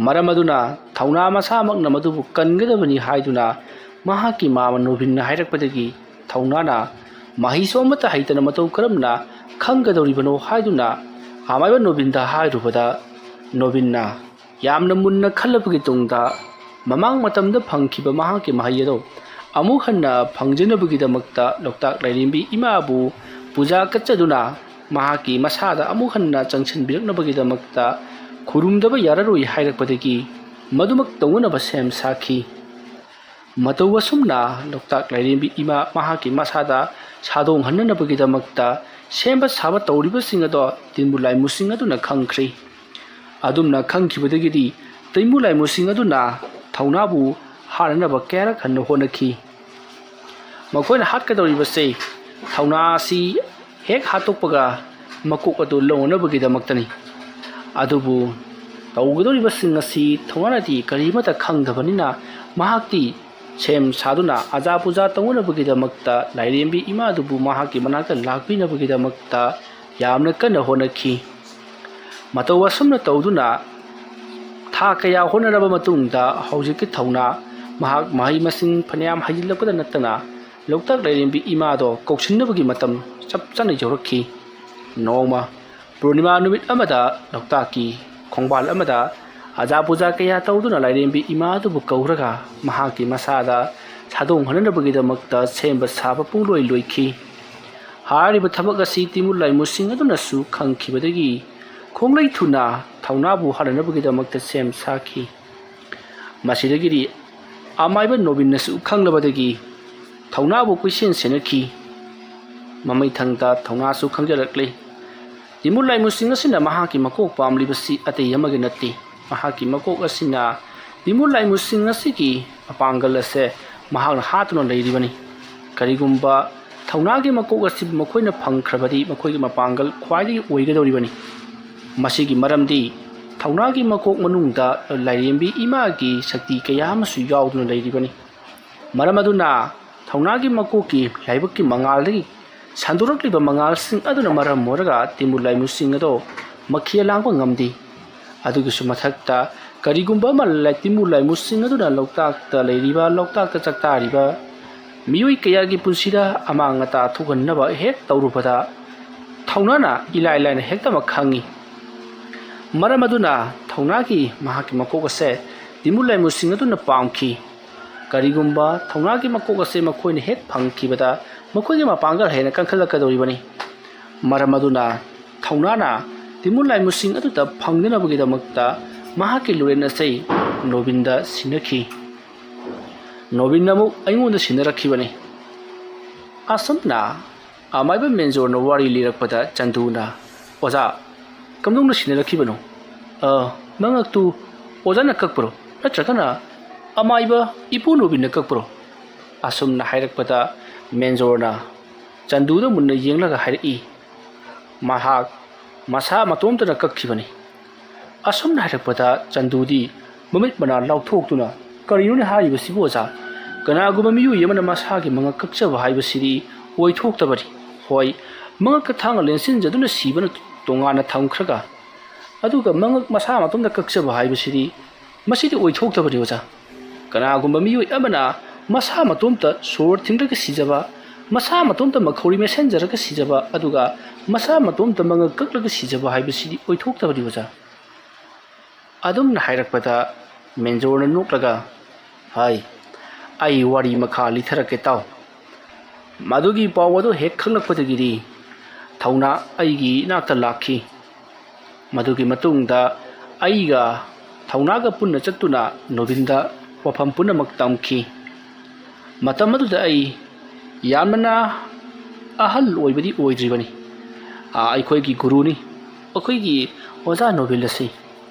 ꯃꯔꯝ ꯑꯗꯨꯅ ꯊꯧꯅꯥ ꯃꯁꯥꯃꯛꯅ ꯃꯗꯨꯕꯨ ꯀꯟꯒꯗꯕꯅꯤ ꯍꯥꯏꯗꯨꯅ ꯃꯍꯥꯛꯀꯤ ꯃꯥꯃ ꯅꯣꯕꯤꯟꯅ ꯍꯥꯏꯔꯛꯄꯗꯒꯤ ꯊꯧꯅꯥꯅ ꯃꯍꯩꯁꯨ ꯑꯃꯠꯇ ꯍꯩꯇꯅ ꯃꯇꯧ ꯀꯔꯝꯅ ꯈꯪꯒꯗꯧꯔꯤꯕꯅꯣ ꯍꯥꯏꯗꯨꯅ ꯑꯃꯥꯏꯕ ꯅꯣꯕꯤꯟꯗ ꯍꯥꯏꯔꯨꯕꯗ, ꯅꯣꯕꯤꯟꯅ ꯌꯥꯝꯅ ꯃꯨꯟꯅ ꯈꯜꯂꯕꯒꯤ ꯇꯨꯡꯗ ꯃꯃꯥꯡ ꯃꯇꯝꯗ ꯐꯪꯈꯤꯕ ꯃꯍꯥꯛꯀꯤ ꯃꯍꯩ ꯑꯗꯨ ꯑꯃꯨꯛ ꯍꯟꯅ ꯐꯪꯖꯅꯕꯒꯤꯗꯃꯛꯇ ꯂꯣꯛꯇꯥꯛ ꯂꯥꯏꯔꯦꯝꯕꯤ ꯏꯃꯥꯕꯨ ꯄꯨꯖꯥ ꯀꯠꯆꯗꯨꯅ ꯃꯍꯥꯛꯀꯤ ꯃꯁꯥꯗ ꯑꯃꯨꯛ ꯍꯟꯅ ꯆꯪꯁꯤꯟꯕꯤꯔꯛꯅꯕꯒꯤꯗꯃꯛꯇ ꯈꯨꯔꯨꯝꯗꯕ ꯌꯥꯔꯔꯣꯏ ꯍꯥꯏꯔꯛꯄꯗꯒꯤ ꯃꯗꯨꯃꯛ ꯇꯧꯅꯅꯕ ꯁꯦꯝ ꯁꯥꯈꯤ꯫ ꯃꯇꯧ ꯑꯁꯨꯝꯅ ꯂꯣꯛꯇꯥꯛ ꯂꯥꯏꯔꯦꯝꯕꯤ ꯏꯃꯥ ꯃꯍꯥꯛꯀꯤ ꯃꯁꯥꯗ ꯁꯥꯗꯣꯡꯍꯟꯅꯅꯕꯒꯤꯗꯃꯛꯇ ꯁꯦꯝꯕ ꯁꯥꯕ ꯇꯧꯔꯤꯕꯁꯤꯡ ꯑꯗꯣ ꯇꯤꯟꯕꯨ ꯂꯥꯏꯃꯨꯁꯤꯡ ꯑꯗꯨꯅ ꯈꯪꯈ꯭ꯔꯤ꯫ ꯑꯗꯨꯝꯅ ꯈꯪꯈꯤꯕꯗꯒꯤꯗꯤ ꯇꯤꯟꯕꯨ ꯂꯥꯏꯃꯨꯁꯤꯡ ꯑꯗꯨꯅ ꯊꯧꯅꯥꯕꯨ ꯍꯥꯠꯅꯅꯕ ꯀꯌꯥꯔꯛ ꯍꯟꯅ ꯍꯣꯠꯅꯈꯤ꯫ ꯃꯈꯣꯏꯅ ꯍꯥꯠꯀꯗꯧꯔꯤꯕꯁꯦ ꯊꯧꯅꯥ ꯑꯁꯤ ꯍꯦꯛ ꯍꯥꯠꯇꯣꯛꯄꯒ ꯃꯀꯣꯛ ꯑꯗꯨ ꯂꯧꯅꯅꯕꯒꯤꯗꯃꯛꯇꯅꯤ꯫ ꯑꯗꯨꯕꯨ ꯇꯧꯒꯗꯧꯔꯤꯕꯁꯤꯡ ꯑꯁꯤ ꯊꯧꯅꯥꯅꯗꯤ ꯀꯔꯤꯃꯠꯇ ꯈꯪꯗꯕꯅꯤꯅ ꯃꯍꯥꯛꯇꯤ ꯁꯦꯝ ꯁꯥꯗꯨꯅ ꯑꯖꯥ ꯄꯨꯖꯥ ꯇꯧꯅꯅꯕꯒꯤꯗꯃꯛꯇ ꯂꯥꯏꯔꯦꯝꯕꯤ ꯏꯃꯥꯗꯨꯕꯨ ꯃꯍꯥꯛꯀꯤ ꯃꯅꯥꯛꯇ ꯂꯥꯛꯄꯤꯅꯕꯒꯤꯗꯃꯛꯇ ꯌꯥꯝꯅ ꯀꯟꯅ ꯍꯣꯠꯅꯈꯤ꯫ ꯃꯇꯧ ꯑꯁꯨꯝꯅ ꯇꯧꯗꯨꯅ ꯊꯥ ꯀꯌꯥ ꯍꯣꯠꯅꯔꯕ ꯃꯇꯨꯡꯗ ꯍꯧꯖꯤꯛꯀꯤ ꯊꯧꯅꯥ ꯃꯍꯥꯛ ꯃꯍꯩ ꯃꯁꯤꯡ ꯐꯅꯌꯥꯝ ꯍꯩꯖꯤꯜꯂꯛꯄꯗ ꯅꯠꯇꯅ ꯂꯣꯛꯇꯥꯛ ꯂꯥꯏꯔꯦꯝꯕꯤ ꯏꯃꯥꯗꯣ ꯀꯧꯁꯤꯟꯅꯕꯒꯤ ꯃꯇꯝ ꯆꯞ ꯆꯥꯅ ꯌꯧꯔꯛꯈꯤ꯫ ꯅꯣꯡꯃ ꯄꯨꯔꯅꯤꯃꯥ ꯅꯨꯃꯤꯠ ꯑꯃꯗ ꯂꯣꯛꯇꯥꯛꯀꯤ ꯈꯣꯡꯕꯥꯜ ꯑꯃꯗ ꯑꯖꯥ ꯄꯨꯖꯥ ꯀꯌꯥ ꯇꯧꯗꯨꯅ ꯂꯥꯏꯔꯦꯝꯕꯤ ꯏꯃꯥ ꯑꯗꯨꯕꯨ ꯀꯧꯔꯒ ꯃꯍꯥꯛꯀꯤ ꯃꯁꯥꯗ ꯁꯥꯗꯣꯡꯍꯟꯅꯅꯕꯒꯤꯗꯃꯛꯇ ꯁꯦꯝꯕ ꯁꯥꯕ ꯄꯨꯡꯂꯣꯏ ꯂꯣꯏꯈꯤ꯫ ꯍꯥꯏꯔꯤꯕ ꯊꯕꯛ ꯑꯁꯤ ꯇꯤꯃꯨ ꯂꯥꯏꯃꯨꯁꯤꯡ ꯑꯗꯨꯅꯁꯨ ꯈꯪꯈꯤꯕꯗꯒꯤ ꯈꯣꯡꯂꯩ ꯊꯨꯅ ꯊꯧꯅꯥꯕꯨ ꯍꯥꯠꯅꯅꯕꯒꯤꯗꯃꯛꯇ ꯁꯦꯝ ꯁꯥꯈꯤ꯫ ꯃꯁꯤꯗꯒꯤꯗꯤ ꯑꯃꯥꯏꯕ ꯅꯣꯕꯤꯟꯅꯁꯨ ꯈꯪꯂꯕꯗꯒꯤ ꯊꯧꯅꯥꯕꯨ ꯀꯣꯏꯁꯦꯟ ꯁꯦꯟꯅꯈꯤ꯫ ꯃꯃꯩꯊꯪꯗ ꯊꯧꯅꯥꯁꯨ ꯈꯪꯖꯔꯛꯂꯤ꯫ ꯇꯤꯃꯨ ꯂꯥꯏꯃꯨꯁꯤꯡ ꯑꯁꯤꯅ ꯃꯍꯥꯛꯀꯤ ꯃꯀꯣꯛ ꯄꯥꯝꯂꯤꯕꯁꯤ ꯑꯇꯩ ꯑꯃꯒꯤ ꯅꯠꯇꯦ꯫ ꯃꯍꯥꯛꯀꯤ ꯃꯀꯣꯛ ꯑꯁꯤꯅ ꯇꯤꯃꯨ ꯂꯥꯏꯃꯨꯁꯤꯡ ꯑꯁꯤꯒꯤ ꯃꯄꯥꯡꯒꯜ ꯑꯁꯦ ꯃꯍꯥꯛꯅ ꯍꯥꯠꯇꯨꯅ ꯂꯩꯔꯤꯕꯅꯤ꯫ ꯀꯔꯤꯒꯨꯝꯕ ꯊꯧꯅꯥꯒꯤ ꯃꯀꯣꯛ ꯑꯁꯤꯕꯨ ꯃꯈꯣꯏꯅ ꯐꯪꯈ꯭ꯔꯕꯗꯤ ꯃꯈꯣꯏꯒꯤ ꯃꯄꯥꯡꯒꯜ ꯈ꯭ꯋꯥꯏꯗꯒꯤ ꯑꯣꯏꯒꯗꯧꯔꯤꯕꯅꯤ꯫ ꯃꯁꯤꯒꯤ ꯃꯔꯝꯗꯤ ꯊꯧꯅꯥꯒꯤ ꯃꯀꯣꯛ ꯃꯅꯨꯡꯗ ꯂꯥꯏꯔꯦꯝꯕꯤ ꯏꯃꯥꯒꯤ ꯁꯛꯇꯤ ꯀꯌꯥ ꯑꯃꯁꯨ ꯌꯥꯎꯗꯨꯅ ꯂꯩꯔꯤꯕꯅꯤ꯫ ꯃꯔꯝ ꯑꯗꯨꯅ ꯊꯧꯅꯥꯒꯤ ꯃꯀꯣꯛꯀꯤ ꯂꯥꯏꯕꯛꯀꯤ ꯃꯉꯥꯜꯗꯒꯤ ꯁꯟꯗꯣꯔꯛꯂꯤꯕ ꯃꯉꯥꯜꯁꯤꯡ ꯑꯗꯨꯅ ꯃꯔꯝ ꯑꯣꯏꯔꯒ ꯇꯤꯃꯨ ꯂꯥꯏꯃꯨꯁꯤꯡ ꯑꯗꯣ ꯃꯈꯤꯌꯥ ꯂꯥꯡꯕ ꯉꯝꯗꯦ꯫ ꯑꯗꯨꯒꯤꯁꯨ ꯃꯊꯛꯇ ꯀꯔꯤꯒꯨꯝꯕ ꯑꯃ ꯂꯥꯏ-, ꯇꯤꯃꯨ ꯂꯥꯏꯃꯨꯁꯤꯡ ꯑꯗꯨꯅ ꯂꯣꯛꯇꯥꯛꯇ ꯂꯩꯔꯤꯕ, ꯂꯣꯛꯇꯥꯛꯇ ꯆꯥꯛꯇꯥꯔꯤꯕ ꯃꯤꯑꯣꯏ ꯀꯌꯥꯒꯤ ꯄꯨꯟꯁꯤꯗ ꯑꯃꯥꯡ ꯑꯇꯥ ꯊꯣꯛꯍꯟꯅꯕ ꯍꯦꯛ ꯇꯧꯔꯨꯕꯗ ꯊꯧꯅꯥꯅ ꯏꯂꯥꯏ ꯂꯥꯏꯅ ꯍꯦꯛꯇꯃꯛ ꯈꯪꯉꯤ꯫ ꯃꯔꯝ ꯑꯗꯨꯅ ꯊꯧꯅꯥꯒꯤ ꯃꯍꯥꯛꯀꯤ ꯃꯀꯣꯛ ꯑꯁꯦ ꯇꯤꯃꯨ ꯂꯥꯏꯃꯨꯁꯤꯡ ꯑꯗꯨꯅ ꯄꯥꯝꯈꯤ꯫ ꯀꯔꯤꯒꯨꯝꯕ ꯊꯧꯅꯥꯒꯤ ꯃꯀꯣꯛ ꯑꯁꯦ ꯃꯈꯣꯏꯅ ꯍꯦꯛ ꯐꯪꯈꯤꯕꯗ ꯃꯈꯣꯏꯒꯤ ꯃꯄꯥꯡꯒꯜ ꯍꯦꯟꯅ ꯀꯟꯈꯠꯂꯛꯀꯗꯧꯔꯤꯕꯅꯤ꯫ ꯃꯔꯝ ꯑꯗꯨꯅ ꯊꯧꯅꯥꯅ ꯇꯤꯃꯨ ꯂꯥꯏꯃꯨꯁꯤꯡ ꯑꯗꯨꯗ ꯐꯪꯅꯅꯕꯒꯤꯗꯃꯛꯇ ꯃꯍꯥꯛꯀꯤ ꯂꯣꯔꯦꯟ ꯑꯁꯦ ꯅꯣꯕꯤꯟꯗ ꯁꯤꯟꯅꯈꯤ꯫ ꯅꯣꯕꯤꯟꯅ ꯑꯃꯨꯛ ꯑꯩꯉꯣꯟꯗ ꯁꯤꯟꯅꯔꯛꯈꯤꯕꯅꯤ꯫ ꯑꯁꯨꯝꯅ ꯑꯃꯥꯏꯕ ꯃꯦꯟꯖꯣꯔꯅ ꯋꯥꯔꯤ ꯂꯤꯔꯛꯄꯗ ꯆꯟꯗꯨꯅ, "ꯑꯣꯖꯥ, ꯀꯝꯗꯧꯅ ꯁꯤꯟꯅꯔꯛꯈꯤꯕꯅꯣ? ꯑ, ꯃꯉꯛꯇꯨ ꯑꯣꯖꯥꯅ ꯀꯛꯄ꯭ꯔꯣ? ꯅꯠꯇ꯭ꯔꯒꯅ ꯑꯃꯥꯏꯕ ꯏꯄꯨ ꯅꯣꯕꯤꯟꯅ ꯀꯛꯄ꯭ꯔꯣ?" ꯑꯁꯨꯝꯅ ꯍꯥꯏꯔꯛꯄꯗ ꯃꯦꯟꯖꯣꯔꯅ ꯆꯟꯗꯨꯗ ꯃꯨꯟꯅ ꯌꯦꯡꯂꯒ ꯍꯥꯏꯔꯛꯏ, "ꯃꯍꯥꯛ ꯃꯁꯥ ꯃꯇꯣꯝꯇꯅ ꯀꯛꯈꯤꯕꯅꯤ꯫" ꯑꯁꯨꯝꯅ ꯍꯥꯏꯔꯛꯄꯗ ꯆꯟꯗꯨꯗꯤ ꯃꯃꯤꯠ ꯃꯅꯥ ꯂꯥꯎꯊꯣꯛꯇꯨꯅ, "ꯀꯔꯤꯅꯣꯅꯦ ꯍꯥꯏꯔꯤꯕꯁꯤꯕꯨ ꯑꯣꯖꯥ? ꯀꯅꯥꯒꯨꯝꯕ ꯃꯤꯑꯣꯏ ꯑꯃꯅ ꯃꯁꯥꯒꯤ ꯃꯉꯛ ꯀꯛꯆꯕ ꯍꯥꯏꯕꯁꯤꯗꯤ ꯑꯣꯏꯊꯣꯛꯇꯕꯅꯤ꯫ ꯍꯣꯏ, ꯃꯉꯛꯇ ꯊꯥꯡꯅ ꯂꯦꯟꯁꯤꯟꯖꯗꯨꯅ ꯁꯤꯕꯅ ꯇꯣꯉꯥꯟꯅ ꯊꯝꯈ꯭ꯔꯒ, ꯑꯗꯨꯒ ꯃꯉꯛ ꯃꯁꯥ ꯃꯇꯣꯝꯇ ꯀꯛꯆꯕ ꯍꯥꯏꯕꯁꯤꯗꯤ, ꯃꯁꯤꯗꯤ ꯑꯣꯏꯊꯣꯛꯇꯕꯅꯤ ꯑꯣꯖꯥ꯫" ꯀꯅꯥꯒꯨꯝꯕ ꯃꯤꯑꯣꯏ ꯑꯃꯅ ꯃꯁꯥ ꯃꯇꯣꯝꯇ ꯁꯣꯔ ꯊꯤꯡꯂꯒ ꯁꯤꯖꯕ, ꯃꯁꯥ ꯃꯇꯣꯝꯇ ꯃꯈꯧꯔꯤ ꯃꯦꯠꯁꯤꯟꯖꯔꯒ ꯁꯤꯖꯕ, ꯑꯗꯨꯒ ꯃꯁꯥ ꯃꯇꯣꯝꯇ ꯃꯉꯛ ꯀꯛꯂꯒ ꯁꯤꯖꯕ ꯍꯥꯏꯕꯁꯤꯗꯤ ꯑꯣꯏꯊꯣꯛꯇꯕꯅꯤ, ꯑꯣꯖꯥ꯫ ꯑꯗꯨꯝꯅ ꯍꯥꯏꯔꯛꯄꯗ ꯃꯦꯟꯖꯣꯔꯅ ꯅꯣꯛꯂꯒ, "ꯍꯥꯏ, ꯑꯩ ꯋꯥꯔꯤ ꯃꯈꯥ ꯂꯤꯊꯔꯛꯀꯦ, ꯇꯥꯎ꯫ ꯃꯗꯨꯒꯤ ꯄꯥꯎ ꯑꯗꯨ ꯍꯦꯛ ꯈꯪꯂꯛꯄꯗꯒꯤꯗꯤ ꯊꯧꯅꯥ ꯑꯩꯒꯤ ꯏꯅꯥꯛꯇ ꯂꯥꯛꯈꯤ꯫ ꯃꯗꯨꯒꯤ ꯃꯇꯨꯡꯗ ꯑꯩꯒ ꯊꯧꯅꯥꯒ ꯄꯨꯟꯅ ꯆꯠꯇꯨꯅ ꯅꯣꯕꯤꯟꯗ ꯋꯥꯐꯝ ꯄꯨꯝꯅꯃꯛ ꯇꯝꯈꯤ꯫ ꯃꯇꯝ ꯑꯗꯨꯗ ꯑꯩ ꯌꯥꯝꯅ ꯑꯍꯜ ꯑꯣꯏꯕꯗꯤ ꯑꯣꯏꯗ꯭ꯔꯤꯕꯅꯤ꯫ ꯑꯥ, ꯑꯩꯈꯣꯏꯒꯤ ꯒꯨꯔꯨꯅꯤ, ꯑꯩꯈꯣꯏꯒꯤ ꯑꯣꯖꯥ ꯅꯣꯕꯤꯟ ꯑꯁꯤ꯫"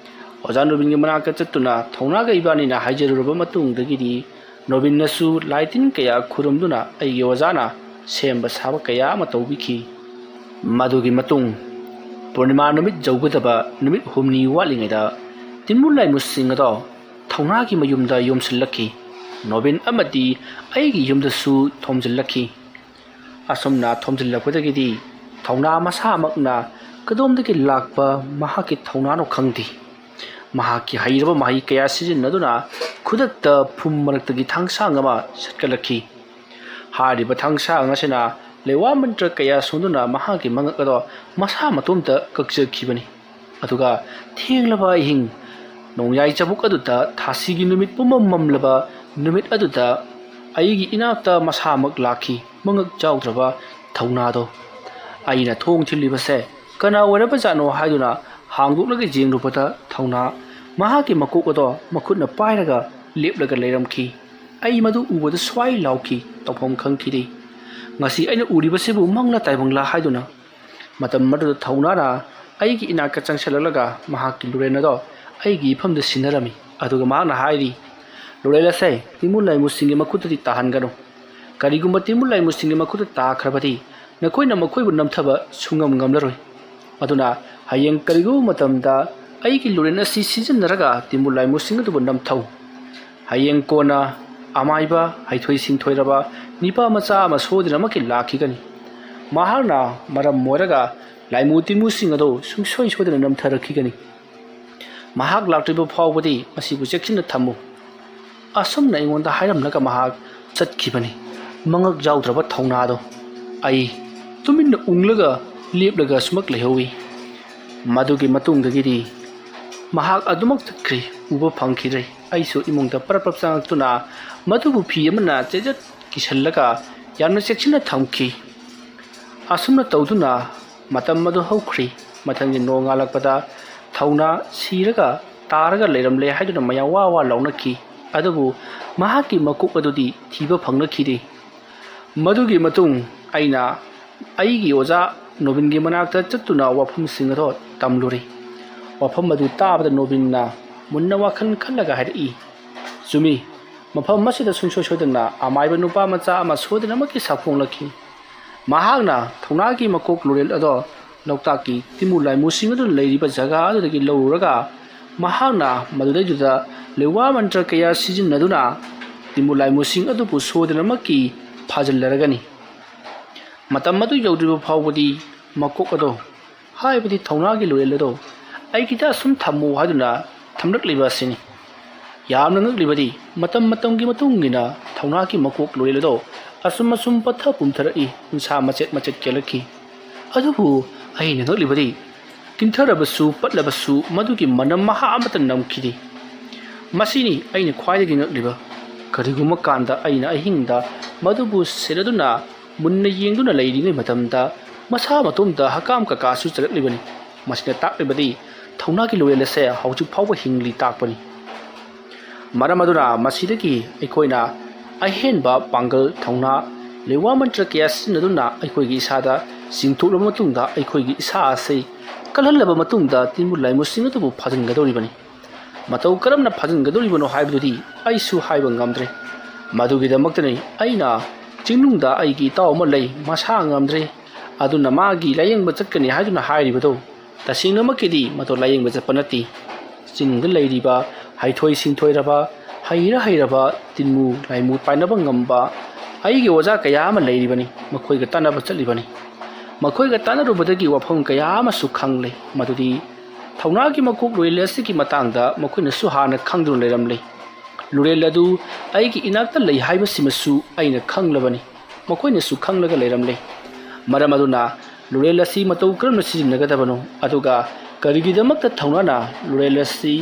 ꯑꯣꯖꯥ ꯅꯣꯕꯤꯟꯒꯤ ꯃꯅꯥꯛꯇ ꯆꯠꯇꯨꯅ ꯊꯧꯅꯥꯒ ꯏꯕꯥꯅꯤꯅ ꯍꯥꯏꯖꯔꯨꯔꯕ ꯃꯇꯨꯡꯗꯒꯤꯗꯤ ꯅꯣꯕꯤꯟꯅꯁꯨ ꯂꯥꯏ ꯇꯤꯟ ꯀꯌꯥ ꯈꯨꯔꯨꯝꯗꯨꯅ ꯑꯩꯒꯤ ꯑꯣꯖꯥꯅ ꯁꯦꯝꯕ ꯁꯥꯕ ꯀꯌꯥ ꯑꯃ ꯇꯧꯕꯤꯈꯤ꯫ ꯃꯗꯨꯒꯤ ꯃꯇꯨꯡ ꯄꯨꯔꯅꯤꯃꯥ ꯅꯨꯃꯤꯠ ꯌꯧꯒꯗꯕ ꯅꯨꯃꯤꯠ ꯍꯨꯝꯅꯤ ꯋꯥꯠꯂꯤꯉꯩꯗ ꯇꯤꯟꯃꯨ ꯂꯥꯏꯃꯨꯁꯤꯡ ꯑꯗꯣ ꯊꯧꯅꯥꯒꯤ ꯃꯌꯨꯝꯗ ꯌꯣꯝꯁꯤꯜꯂꯛꯈꯤ꯫ ꯅꯣꯕꯤꯟ ꯑꯃꯗꯤ ꯑꯩꯒꯤ ꯌꯨꯝꯗꯁꯨ ꯊꯣꯝꯖꯤꯜꯂꯛꯈꯤ꯫ ꯑꯁꯨꯝꯅ ꯊꯣꯝꯖꯤꯜꯂꯛꯄꯗꯒꯤꯗꯤ ꯊꯧꯅꯥ ꯃꯁꯥꯃꯛꯅ ꯀꯗꯣꯝꯗꯒꯤ ꯂꯥꯛꯄ ꯃꯍꯥꯛꯀꯤ ꯊꯧꯅꯥꯅꯣ ꯈꯪꯗꯦ, ꯃꯍꯥꯛꯀꯤ ꯍꯩꯔꯕ ꯃꯍꯩ ꯀꯌꯥ ꯁꯤꯖꯤꯟꯅꯗꯨꯅ ꯈꯨꯗꯛꯇ ꯐꯨꯝ ꯃꯔꯛꯇꯒꯤ ꯊꯥꯡꯁꯥꯡ ꯑꯃ ꯁꯠꯀꯠꯂꯛꯈꯤ꯫ ꯍꯥꯏꯔꯤꯕ ꯊꯥꯡꯁꯥꯡ ꯑꯁꯤꯅ ꯂꯩꯋꯥ ꯃꯟꯇ꯭ꯔ ꯀꯌꯥ ꯁꯣꯟꯗꯨꯅ ꯃꯍꯥꯛꯀꯤ ꯃꯉꯛ ꯑꯗꯣ ꯃꯁꯥ ꯃꯇꯣꯝꯇ ꯀꯛꯆꯈꯤꯕꯅꯤ꯫ ꯑꯗꯨꯒ ꯊꯦꯡꯂꯕ ꯑꯍꯤꯡ ꯅꯣꯡꯌꯥꯏ ꯆꯕꯨꯛ ꯑꯗꯨꯗ ꯊꯥꯁꯤꯒꯤ ꯅꯨꯃꯤꯠ ꯄꯨꯝꯃꯝ ꯃꯝꯂꯕ ꯅꯨꯃꯤꯠ ꯑꯗꯨꯗ ꯑꯩꯒꯤ ꯏꯅꯥꯛꯇ ꯃꯁꯥꯃꯛ ꯂꯥꯛꯈꯤ, ꯃꯉꯛ ꯆꯥꯎꯗ꯭ꯔꯕ ꯊꯧꯅꯥꯗꯣ꯫ ꯑꯩꯅ ꯊꯣꯡ ꯊꯤꯜꯂꯤꯕꯁꯦ ꯀꯅꯥ ꯑꯣꯏꯔꯕꯖꯥꯠꯅꯣ ꯍꯥꯏꯗꯨꯅ ꯍꯥꯡꯗꯣꯛꯂꯒ ꯌꯦꯡꯂꯨꯕꯗ ꯊꯧꯅꯥ ꯃꯍꯥꯛꯀꯤ ꯃꯀꯣꯛ ꯑꯗꯣ ꯃꯈꯨꯠꯅ ꯄꯥꯏꯔꯒ ꯂꯦꯞꯂꯒ ꯂꯩꯔꯝꯈꯤ꯫ ꯑꯩ ꯃꯗꯨ ꯎꯕꯗ ꯁ꯭ꯋꯥꯏ ꯂꯥꯎꯈꯤ, ꯇꯧꯐꯝ ꯈꯪꯈꯤꯗꯦ꯫ ꯃꯁꯤ ꯑꯩꯅ ꯎꯔꯤꯕꯁꯤꯕꯨ ꯃꯪꯂꯥ ꯇꯥꯏꯕꯪꯂꯥ ꯍꯥꯏꯗꯨꯅ꯫ ꯃꯇꯝ ꯑꯗꯨꯗ ꯊꯧꯅꯥꯅ ꯑꯩꯒꯤ ꯏꯅꯥꯛꯇ ꯆꯪꯁꯤꯜꯂꯛꯂꯒ ꯃꯍꯥꯛꯀꯤ ꯂꯨꯔꯦꯟ ꯑꯗꯣ ꯑꯩꯒꯤ ꯏꯐꯝꯗ ꯁꯤꯟꯅꯔꯝꯃꯤ꯫ ꯑꯗꯨꯒ ꯃꯍꯥꯛꯅ ꯍꯥꯏꯔꯤ, "ꯂꯨꯔꯦꯟ ꯑꯁꯦ ꯇꯤꯟꯃꯨ ꯂꯥꯏꯃꯨꯁꯤꯡꯒꯤ ꯃꯈꯨꯠꯇꯗꯤ ꯇꯥꯍꯟꯒꯅꯨ꯫ ꯀꯔꯤꯒꯨꯝꯕ ꯇꯤꯟꯃꯨ ꯂꯥꯏꯃꯨꯁꯤꯡꯒꯤ ꯃꯈꯨꯠꯇ ꯇꯥꯈ꯭ꯔꯕꯗꯤ ꯅꯈꯣꯏꯅ ꯃꯈꯣꯏꯕꯨ ꯅꯝꯊꯕ ꯁꯨꯡꯉꯝ ꯉꯝꯂꯔꯣꯏ꯫ ꯑꯗꯨꯅ ꯍꯌꯦꯡ ꯀꯔꯤꯒꯨꯝꯕ ꯃꯇꯝꯗ ꯑꯩꯒꯤ ꯂꯨꯔꯦꯟ ꯑꯁꯤ ꯁꯤꯖꯤꯟꯅꯔꯒ ꯇꯤꯟꯃꯨ ꯂꯥꯏꯃꯨꯁꯤꯡ ꯑꯗꯨꯕꯨ ꯅꯝꯊꯧ꯫ ꯍꯌꯦꯡ ꯀꯣꯟꯅ ꯑꯃꯥꯏꯕ, ꯍꯩꯊꯣꯏ ꯁꯤꯡꯊꯣꯏꯔꯕ ꯅꯤꯄꯥ ꯃꯆꯥ ꯑꯃ ꯁꯣꯏꯗꯅꯃꯛꯀꯤ ꯂꯥꯛꯈꯤꯒꯅꯤ꯫ ꯃꯍꯥꯛꯅ ꯃꯔꯝ ꯑꯣꯏꯔꯒ ꯂꯥꯏꯃꯨ ꯇꯤꯟꯃꯨꯁꯤꯡ ꯑꯗꯨ ꯁꯨꯡꯁꯣꯏ ꯁꯣꯏꯗꯅ ꯅꯝꯊꯔꯛꯈꯤꯒꯅꯤ꯫ ꯃꯍꯥꯛ ꯂꯥꯛꯇ꯭ꯔꯤꯕ ꯐꯥꯎꯕꯗꯤ ꯃꯁꯤꯕꯨ ꯆꯦꯛꯁꯤꯟꯅ ꯊꯝꯃꯨ"꯫ ꯑꯁꯨꯝꯅ ꯑꯩꯉꯣꯟꯗ ꯍꯥꯏꯔꯝꯂꯒ ꯃꯍꯥꯛ ꯆꯠꯈꯤꯕꯅꯤ꯫ ꯃꯉꯛ ꯌꯥꯎꯗ꯭ꯔꯕ ꯊꯧꯅꯥꯗꯣ꯫ ꯑꯩ ꯇꯨꯃꯤꯟꯅ ꯎꯪꯂꯒ ꯂꯦꯞꯂꯒ ꯁꯨꯃꯛ ꯂꯩꯍꯧꯏ꯫ ꯃꯗꯨꯒꯤ ꯃꯇꯨꯡꯗꯒꯤꯗꯤ ꯃꯍꯥꯛ ꯑꯗꯨꯃꯛ ꯆꯠꯈ꯭ꯔꯦ, ꯎꯕ ꯐꯪꯈꯤꯗ꯭ꯔꯦ꯫ ꯑꯩꯁꯨ ꯏꯃꯨꯡꯗ ꯄꯔꯞ ꯄꯔꯞ ꯆꯪꯉꯛꯇꯨꯅ ꯃꯗꯨꯕꯨ ꯐꯤ ꯑꯃꯅ ꯆꯦꯖꯠ ꯀꯤꯁꯜꯂꯒ ꯌꯥꯝꯅ ꯆꯦꯛꯁꯤꯟꯅ ꯊꯝꯈꯤ꯫ ꯑꯁꯨꯝꯅ ꯇꯧꯗꯨꯅ ꯃꯇꯝ ꯑꯗꯨ ꯍꯧꯈ꯭ꯔꯤ꯫ ꯃꯊꯪꯒꯤ ꯅꯣꯡꯉꯥꯜꯂꯛꯄꯗ ꯊꯧꯅꯥ ꯁꯤꯔꯒ ꯇꯥꯔꯒ ꯂꯩꯔꯝꯂꯦ ꯍꯥꯏꯗꯨꯅ ꯃꯌꯥꯝ ꯋꯥ ꯋꯥ ꯂꯥꯎꯅꯈꯤ꯫ ꯑꯗꯨꯕꯨ ꯃꯍꯥꯛꯀꯤ ꯃꯀꯣꯛ ꯑꯗꯨꯗꯤ ꯊꯤꯕ ꯐꯪꯂꯛꯈꯤꯗꯦ꯫ ꯃꯗꯨꯒꯤ ꯃꯇꯨꯡ ꯑꯩꯅ ꯑꯩꯒꯤ ꯑꯣꯖꯥ ꯅꯣꯕꯤꯟꯒꯤ ꯃꯅꯥꯛꯇ ꯆꯠꯇꯨꯅ ꯋꯥꯐꯝꯁꯤꯡ ꯑꯗꯣ ꯇꯝꯂꯨꯔꯦ꯫ ꯋꯥꯐꯝ ꯑꯗꯨ ꯇꯥꯕꯗ ꯅꯣꯕꯤꯟꯅ ꯃꯨꯟꯅ ꯋꯥꯈꯜ ꯈꯜꯂꯒ ꯍꯥꯏꯔꯛꯏ, "ꯆꯨꯝꯃꯤ, ꯃꯐꯝ ꯑꯁꯤꯗ ꯁꯨꯡꯁꯣꯏ ꯁꯣꯏꯗꯅ ꯑꯃꯥꯏꯕ ꯅꯨꯄꯥ ꯃꯆꯥ ꯑꯃ ꯁꯣꯏꯗꯅꯃꯛꯀꯤ ꯁꯥꯐꯣꯡꯂꯛꯈꯤ꯫ ꯃꯍꯥꯛꯅ ꯊꯧꯅꯥꯒꯤ ꯃꯀꯣꯛ ꯂꯣꯔꯦꯜ ꯑꯗꯣ ꯂꯣꯛꯇꯥꯛꯀꯤ ꯇꯤꯃꯨ ꯂꯥꯏꯃꯨꯁꯤꯡ ꯑꯗꯨꯅ ꯂꯩꯔꯤꯕ ꯖꯒꯥ ꯑꯗꯨꯗꯒꯤ ꯂꯧꯔꯨꯔꯒ ꯃꯍꯥꯛꯅ ꯃꯗꯨꯗꯩꯗꯨꯗ ꯂꯩꯋꯥ ꯃꯟꯇ꯭ꯔ ꯀꯌꯥ ꯁꯤꯖꯤꯟꯅꯗꯨꯅ ꯇꯤꯃꯨ ꯂꯥꯏꯃꯨꯁꯤꯡ ꯑꯗꯨꯕꯨ ꯁꯣꯏꯗꯅꯃꯛꯀꯤ ꯐꯥꯖꯤꯜꯂꯔꯒꯅꯤ꯫ ꯃꯇꯝ ꯑꯗꯨ ꯌꯧꯗ꯭ꯔꯤꯕ ꯐꯥꯎꯕꯗꯤ ꯃꯀꯣꯛ ꯑꯗꯣ, ꯍꯥꯏꯕꯗꯤ ꯊꯧꯅꯥꯒꯤ ꯂꯣꯔꯦꯜ ꯑꯗꯣ ꯑꯩꯒꯤꯗ ꯑꯁꯨꯝ ꯊꯝꯃꯨ ꯍꯥꯏꯗꯨꯅ ꯊꯝꯂꯛꯂꯤꯕ ꯑꯁꯤꯅꯤ꯫ ꯌꯥꯝꯅ ꯉꯛꯂꯤꯕꯗꯤ ꯃꯇꯝ ꯃꯇꯝꯒꯤ ꯃꯇꯨꯡ ꯏꯟꯅ ꯊꯧꯅꯥꯒꯤ ꯃꯀꯣꯛ ꯂꯣꯔꯦꯜ ꯑꯗꯣ ꯑꯁꯨꯝ ꯑꯁꯨꯝ ꯄꯠꯊ ꯄꯨꯝꯊꯔꯛꯏ, ꯎꯟꯁꯥ ꯃꯆꯦꯠ ꯃꯆꯦꯠ ꯀꯦꯜꯂꯛꯈꯤ꯫ ꯑꯗꯨꯕꯨ ꯑꯩꯅ ꯉꯛꯂꯤꯕꯗꯤ ꯀꯤꯟꯊꯔꯕꯁꯨ ꯄꯠꯂꯕꯁꯨ ꯃꯗꯨꯒꯤ ꯃꯅꯝ ꯃꯍꯥ ꯑꯃꯠꯇ ꯅꯝꯈꯤꯗꯦ꯫ ꯃꯁꯤꯅꯤ ꯑꯩꯅ ꯈ꯭ꯋꯥꯏꯗꯒꯤ ꯉꯛꯂꯤꯕ꯫ ꯀꯔꯤꯒꯨꯝꯕ ꯀꯥꯟꯗ ꯑꯩꯅ ꯑꯍꯤꯡꯗ ꯃꯗꯨꯕꯨ ꯁꯦꯟꯅꯗꯨꯅ ꯃꯨꯟꯅ ꯌꯦꯡꯗꯨꯅ ꯂꯩꯔꯤꯉꯩ ꯃꯇꯝꯗ ꯃꯁꯥ ꯃꯇꯣꯝꯇ ꯍꯀꯥꯝ ꯀꯀꯥꯁꯨ ꯆꯠꯂꯛꯂꯤꯕꯅꯤ꯫ ꯃꯁꯤꯅ ꯇꯥꯛꯂꯤꯕꯗꯤ ꯊꯧꯅꯥꯒꯤ ꯂꯣꯔꯦꯜ ꯑꯁꯦ ꯍꯧꯖꯤꯛ ꯐꯥꯎꯕ ꯍꯤꯡꯂꯤ ꯇꯥꯛꯄꯅꯤ꯫ ꯃꯔꯝ ꯑꯗꯨꯅ ꯃꯁꯤꯗꯒꯤ ꯑꯩꯈꯣꯏꯅ ꯑꯍꯦꯟꯕ ꯄꯥꯡꯒꯜ, ꯊꯧꯅꯥ, ꯂꯩꯋꯥ ꯃꯟꯇ꯭ꯔ ꯀꯌꯥ ꯁꯤꯖꯤꯟꯅꯗꯨꯅ ꯑꯩꯈꯣꯏꯒꯤ ꯏꯁꯥꯗ ꯆꯤꯡꯊꯣꯛꯂꯕ ꯃꯇꯨꯡꯗ ꯑꯩꯈꯣꯏꯒꯤ ꯏꯁꯥ ꯑꯁꯤ ꯀꯜꯍꯜꯂꯕ ꯃꯇꯨꯡꯗ ꯇꯤꯟꯕꯨ ꯂꯥꯏꯃꯨꯁꯤꯡ ꯑꯗꯨꯕꯨ ꯐꯥꯖꯤꯟꯒꯗꯧꯔꯤꯕꯅꯤ꯫ ꯃꯇꯧ ꯀꯔꯝꯅ ꯐꯥꯖꯤꯟꯒꯗꯧꯔꯤꯕꯅꯣ ꯍꯥꯏꯕꯗꯨꯗꯤ ꯑꯩꯁꯨ ꯍꯥꯏꯕ ꯉꯝꯗ꯭ꯔꯦ꯫ ꯃꯗꯨꯒꯤꯗꯃꯛꯇꯅꯤ ꯑꯩꯅ ꯆꯤꯡꯅꯨꯡꯗ ꯑꯩꯒꯤ ꯏꯇꯥꯎ ꯑꯃ ꯂꯩ, ꯃꯁꯥ ꯉꯝꯗ꯭ꯔꯦ, ꯑꯗꯨꯅ ꯃꯥꯒꯤ ꯂꯥꯌꯦꯡꯕ ꯆꯠꯀꯅꯤ ꯍꯥꯏꯗꯨꯅ ꯍꯥꯏꯔꯤꯕꯗꯣ꯫ ꯇꯁꯦꯡꯅꯃꯛꯀꯤꯗꯤ ꯃꯗꯨ ꯂꯥꯌꯦꯡꯕ ꯆꯠꯄ ꯅꯠꯇꯦ꯫ ꯆꯤꯡꯗ ꯂꯩꯔꯤꯕ ꯍꯩꯊꯣꯏ ꯁꯤꯡꯊꯣꯏꯔꯕ, ꯍꯩꯔ ꯍꯩꯔꯕ, ꯇꯤꯟꯃꯨ ꯂꯥꯏꯃꯨ ꯄꯥꯏꯅꯕ ꯉꯝꯕ ꯑꯩꯒꯤ ꯑꯣꯖꯥ ꯀꯌꯥ ꯑꯃ ꯂꯩꯔꯤꯕꯅꯤ꯫ ꯃꯈꯣꯏꯒ ꯇꯥꯟꯅꯕ ꯆꯠꯂꯤꯕꯅꯤ꯫ ꯃꯈꯣꯏꯒ ꯇꯥꯟꯅꯔꯨꯕꯗꯒꯤ ꯋꯥꯐꯝ ꯀꯌꯥ ꯑꯃꯁꯨ ꯈꯪꯂꯦ, ꯃꯗꯨꯗꯤ ꯊꯧꯅꯥꯒꯤ ꯃꯀꯣꯛ ꯂꯣꯔꯦꯜ ꯑꯁꯤꯒꯤ ꯃꯇꯥꯡꯗ ꯃꯈꯣꯏꯅꯁꯨ ꯍꯥꯟꯅ ꯈꯪꯗꯨꯅ ꯂꯩꯔꯝꯂꯦ꯫ ꯂꯨꯔꯦꯜ ꯑꯗꯨ ꯑꯩꯒꯤ ꯏꯅꯥꯛꯇ ꯂꯩ ꯍꯥꯏꯕꯁꯤꯃꯁꯨ ꯑꯩꯅ ꯈꯪꯂꯕꯅꯤ꯫ ꯃꯈꯣꯏꯅꯁꯨ ꯈꯪꯂꯒ ꯂꯩꯔꯝꯂꯦ꯫ ꯃꯔꯝ ꯑꯗꯨꯅ ꯂꯨꯔꯦꯜ ꯑꯁꯤ ꯃꯇꯧ ꯀꯔꯝꯅ ꯁꯤꯖꯤꯟꯅꯒꯗꯕꯅꯣ, ꯑꯗꯨꯒ ꯀꯔꯤꯒꯤꯗꯃꯛꯇ ꯊꯧꯅꯥꯅ ꯂꯨꯔꯦꯜ ꯑꯁꯤ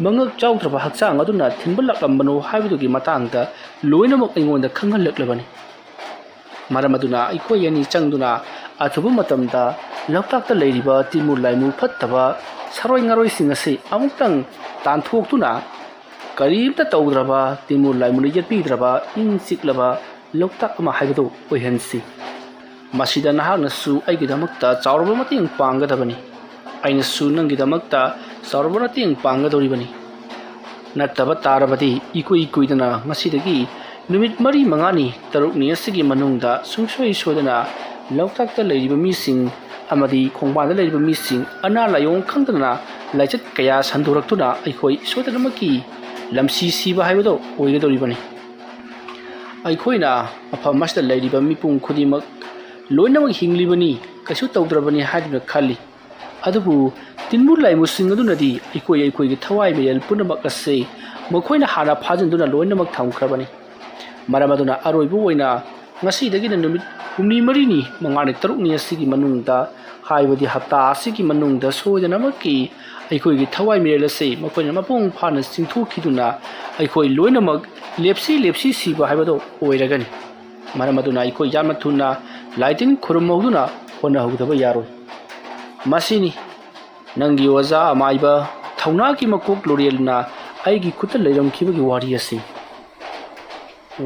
ꯃꯉꯛ ꯆꯥꯎꯗ꯭ꯔꯕ ꯍꯛꯆꯥꯡ ꯑꯗꯨꯅ ꯊꯤꯟꯕ ꯂꯥꯛꯂꯝꯕꯅꯣ ꯍꯥꯏꯕꯗꯨꯒꯤ ꯃꯇꯥꯡꯗ ꯂꯣꯏꯅꯃꯛ ꯑꯩꯉꯣꯟꯗ ꯈꯪꯍꯜꯂꯛꯂꯕꯅꯤ꯫ ꯃꯔꯝ ꯑꯗꯨꯅ ꯑꯩꯈꯣꯏ ꯑꯅꯤ ꯆꯪꯗꯨꯅ ꯑꯊꯨꯕ ꯃꯇꯝꯗ ꯂꯣꯛꯇꯥꯛꯇ ꯂꯩꯔꯤꯕ ꯇꯤꯟꯃꯨ ꯂꯥꯏꯃꯨ ꯐꯠꯇꯕ ꯁꯥꯔꯣꯏ ꯉꯥꯔꯣꯏꯁꯤꯡ ꯑꯁꯤ ꯑꯃꯨꯛꯇꯪ ꯇꯥꯟꯊꯣꯛꯇꯨꯅ, ꯀꯔꯤꯝꯇ ꯇꯧꯗ꯭ꯔꯕ, ꯇꯤꯟꯃꯨ ꯂꯥꯏꯃꯨꯅ ꯌꯦꯠꯄꯤꯗ꯭ꯔꯕ ꯏꯪ ꯆꯤꯛꯂꯕ ꯂꯣꯛꯇꯥꯛ ꯑꯃ ꯍꯥꯏꯕꯗꯨ ꯑꯣꯏꯍꯟꯁꯤ꯫ ꯃꯁꯤꯗ ꯅꯍꯥꯛꯅꯁꯨ ꯑꯩꯒꯤꯗꯃꯛꯇ ꯆꯥꯎꯔꯕ ꯃꯇꯦꯡ ꯄꯥꯡꯒꯗꯕꯅꯤ꯫ ꯑꯩꯅꯁꯨ ꯅꯪꯒꯤꯗꯃꯛꯇ ꯆꯥꯎꯔꯕ ꯃꯇꯦꯡ ꯄꯥꯡꯒꯗꯧꯔꯤꯕꯅꯤ꯫ ꯅꯠꯇꯕ ꯇꯥꯔꯕꯗꯤ ꯏꯀꯨꯏ ꯀꯨꯏꯗꯅ ꯉꯁꯤꯗꯒꯤ ꯅꯨꯃꯤꯠ ꯃꯔꯤ ꯃꯉꯥꯅꯤ ꯇꯔꯨꯛꯅꯤ ꯑꯁꯤꯒꯤ ꯃꯅꯨꯡꯗ ꯁꯨꯡꯁꯣꯏ ꯁꯣꯏꯗꯅ ꯂꯣꯛꯇꯥꯛꯇ ꯂꯩꯔꯤꯕ ꯃꯤꯁꯤꯡ ꯑꯃꯗꯤ ꯈꯣꯡꯕꯥꯟꯗ ꯂꯩꯔꯤꯕ ꯃꯤꯁꯤꯡ ꯑꯅꯥ ꯂꯥꯏꯑꯣꯡ ꯈꯪꯗꯅ ꯂꯥꯏꯆꯠ ꯀꯌꯥ ꯁꯟꯗꯣꯔꯛꯇꯨꯅ ꯑꯩꯈꯣꯏ ꯁꯣꯏꯗꯅꯃꯛꯀꯤ ꯂꯝꯁꯤ ꯁꯤꯕ ꯍꯥꯏꯕꯗꯣ ꯑꯣꯏꯒꯗꯧꯔꯤꯕꯅꯤ꯫ ꯑꯩꯈꯣꯏꯅ ꯃꯐꯝ ꯑꯁꯤꯗ ꯂꯩꯔꯤꯕ ꯃꯤꯄꯨꯝ ꯈꯨꯗꯤꯡꯃꯛ ꯂꯣꯏꯅꯃꯛ ꯍꯤꯡꯂꯤꯕꯅꯤ, ꯀꯩꯁꯨ ꯇꯧꯗ꯭ꯔꯕꯅꯤ ꯍꯥꯏꯗꯨꯅ ꯈꯜꯂꯤ꯫ ꯑꯗꯨꯕꯨ ꯇꯤꯟꯃꯨ ꯂꯥꯏꯃꯨꯁꯤꯡ ꯑꯗꯨꯅꯗꯤ ꯑꯩꯈꯣꯏ ꯑꯩꯈꯣꯏꯒꯤ ꯊꯋꯥꯏ ꯃꯤꯔꯦꯜ ꯄꯨꯝꯅꯃꯛ ꯑꯁꯤ ꯃꯈꯣꯏꯅ ꯍꯥꯟꯅ ꯐꯥꯖꯤꯟꯗꯨꯅ ꯂꯣꯏꯅꯃꯛ ꯊꯝꯈ꯭ꯔꯕꯅꯤ꯫ ꯃꯔꯝ ꯑꯗꯨꯅ ꯑꯔꯣꯏꯕ ꯑꯣꯏꯅ ꯉꯁꯤꯗꯒꯤꯅ ꯅꯨꯃꯤꯠ ꯍꯨꯝꯅꯤ ꯃꯔꯤꯅꯤ ꯃꯉꯥꯅꯤ ꯇꯔꯨꯛꯅꯤ ꯑꯁꯤꯒꯤ ꯃꯅꯨꯡꯗ, ꯍꯥꯏꯕꯗꯤ ꯍꯞꯇꯥ ꯑꯁꯤꯒꯤ ꯃꯅꯨꯡꯗ ꯁꯣꯏꯗꯅꯃꯛꯀꯤ ꯑꯩꯈꯣꯏꯒꯤ ꯊꯋꯥꯏ ꯃꯤꯔꯦꯜ ꯑꯁꯤ ꯃꯈꯣꯏꯅ ꯃꯄꯨꯡ ꯐꯥꯅ ꯆꯤꯡꯊꯣꯛꯈꯤꯗꯨꯅ ꯑꯩꯈꯣꯏ ꯂꯣꯏꯅꯃꯛ ꯂꯦꯞꯁꯤ ꯂꯦꯞꯁꯤ ꯁꯤꯕ ꯍꯥꯏꯕꯗꯨ ꯑꯣꯏꯔꯒꯅꯤ꯫ ꯃꯔꯝ ꯑꯗꯨꯅ ꯑꯩꯈꯣꯏ ꯌꯥꯝꯅ ꯊꯨꯅ ꯂꯥꯏꯇꯤꯟ ꯈꯨꯔꯨꯝꯍꯧꯗꯨꯅ ꯍꯣꯠꯅꯍꯧꯗꯕ ꯌꯥꯔꯣꯏ꯫ ꯃꯁꯤꯅꯤ ꯅꯪꯒꯤ ꯑꯣꯖꯥ ꯑꯃꯥꯏꯕ ꯊꯧꯅꯥꯒꯤ ꯃꯀꯣꯛ ꯂꯨꯔꯦꯜꯅ ꯑꯩꯒꯤ ꯈꯨꯠꯇ ꯂꯩꯔꯝꯈꯤꯕꯒꯤ ꯋꯥꯔꯤ ꯑꯁꯤ꯫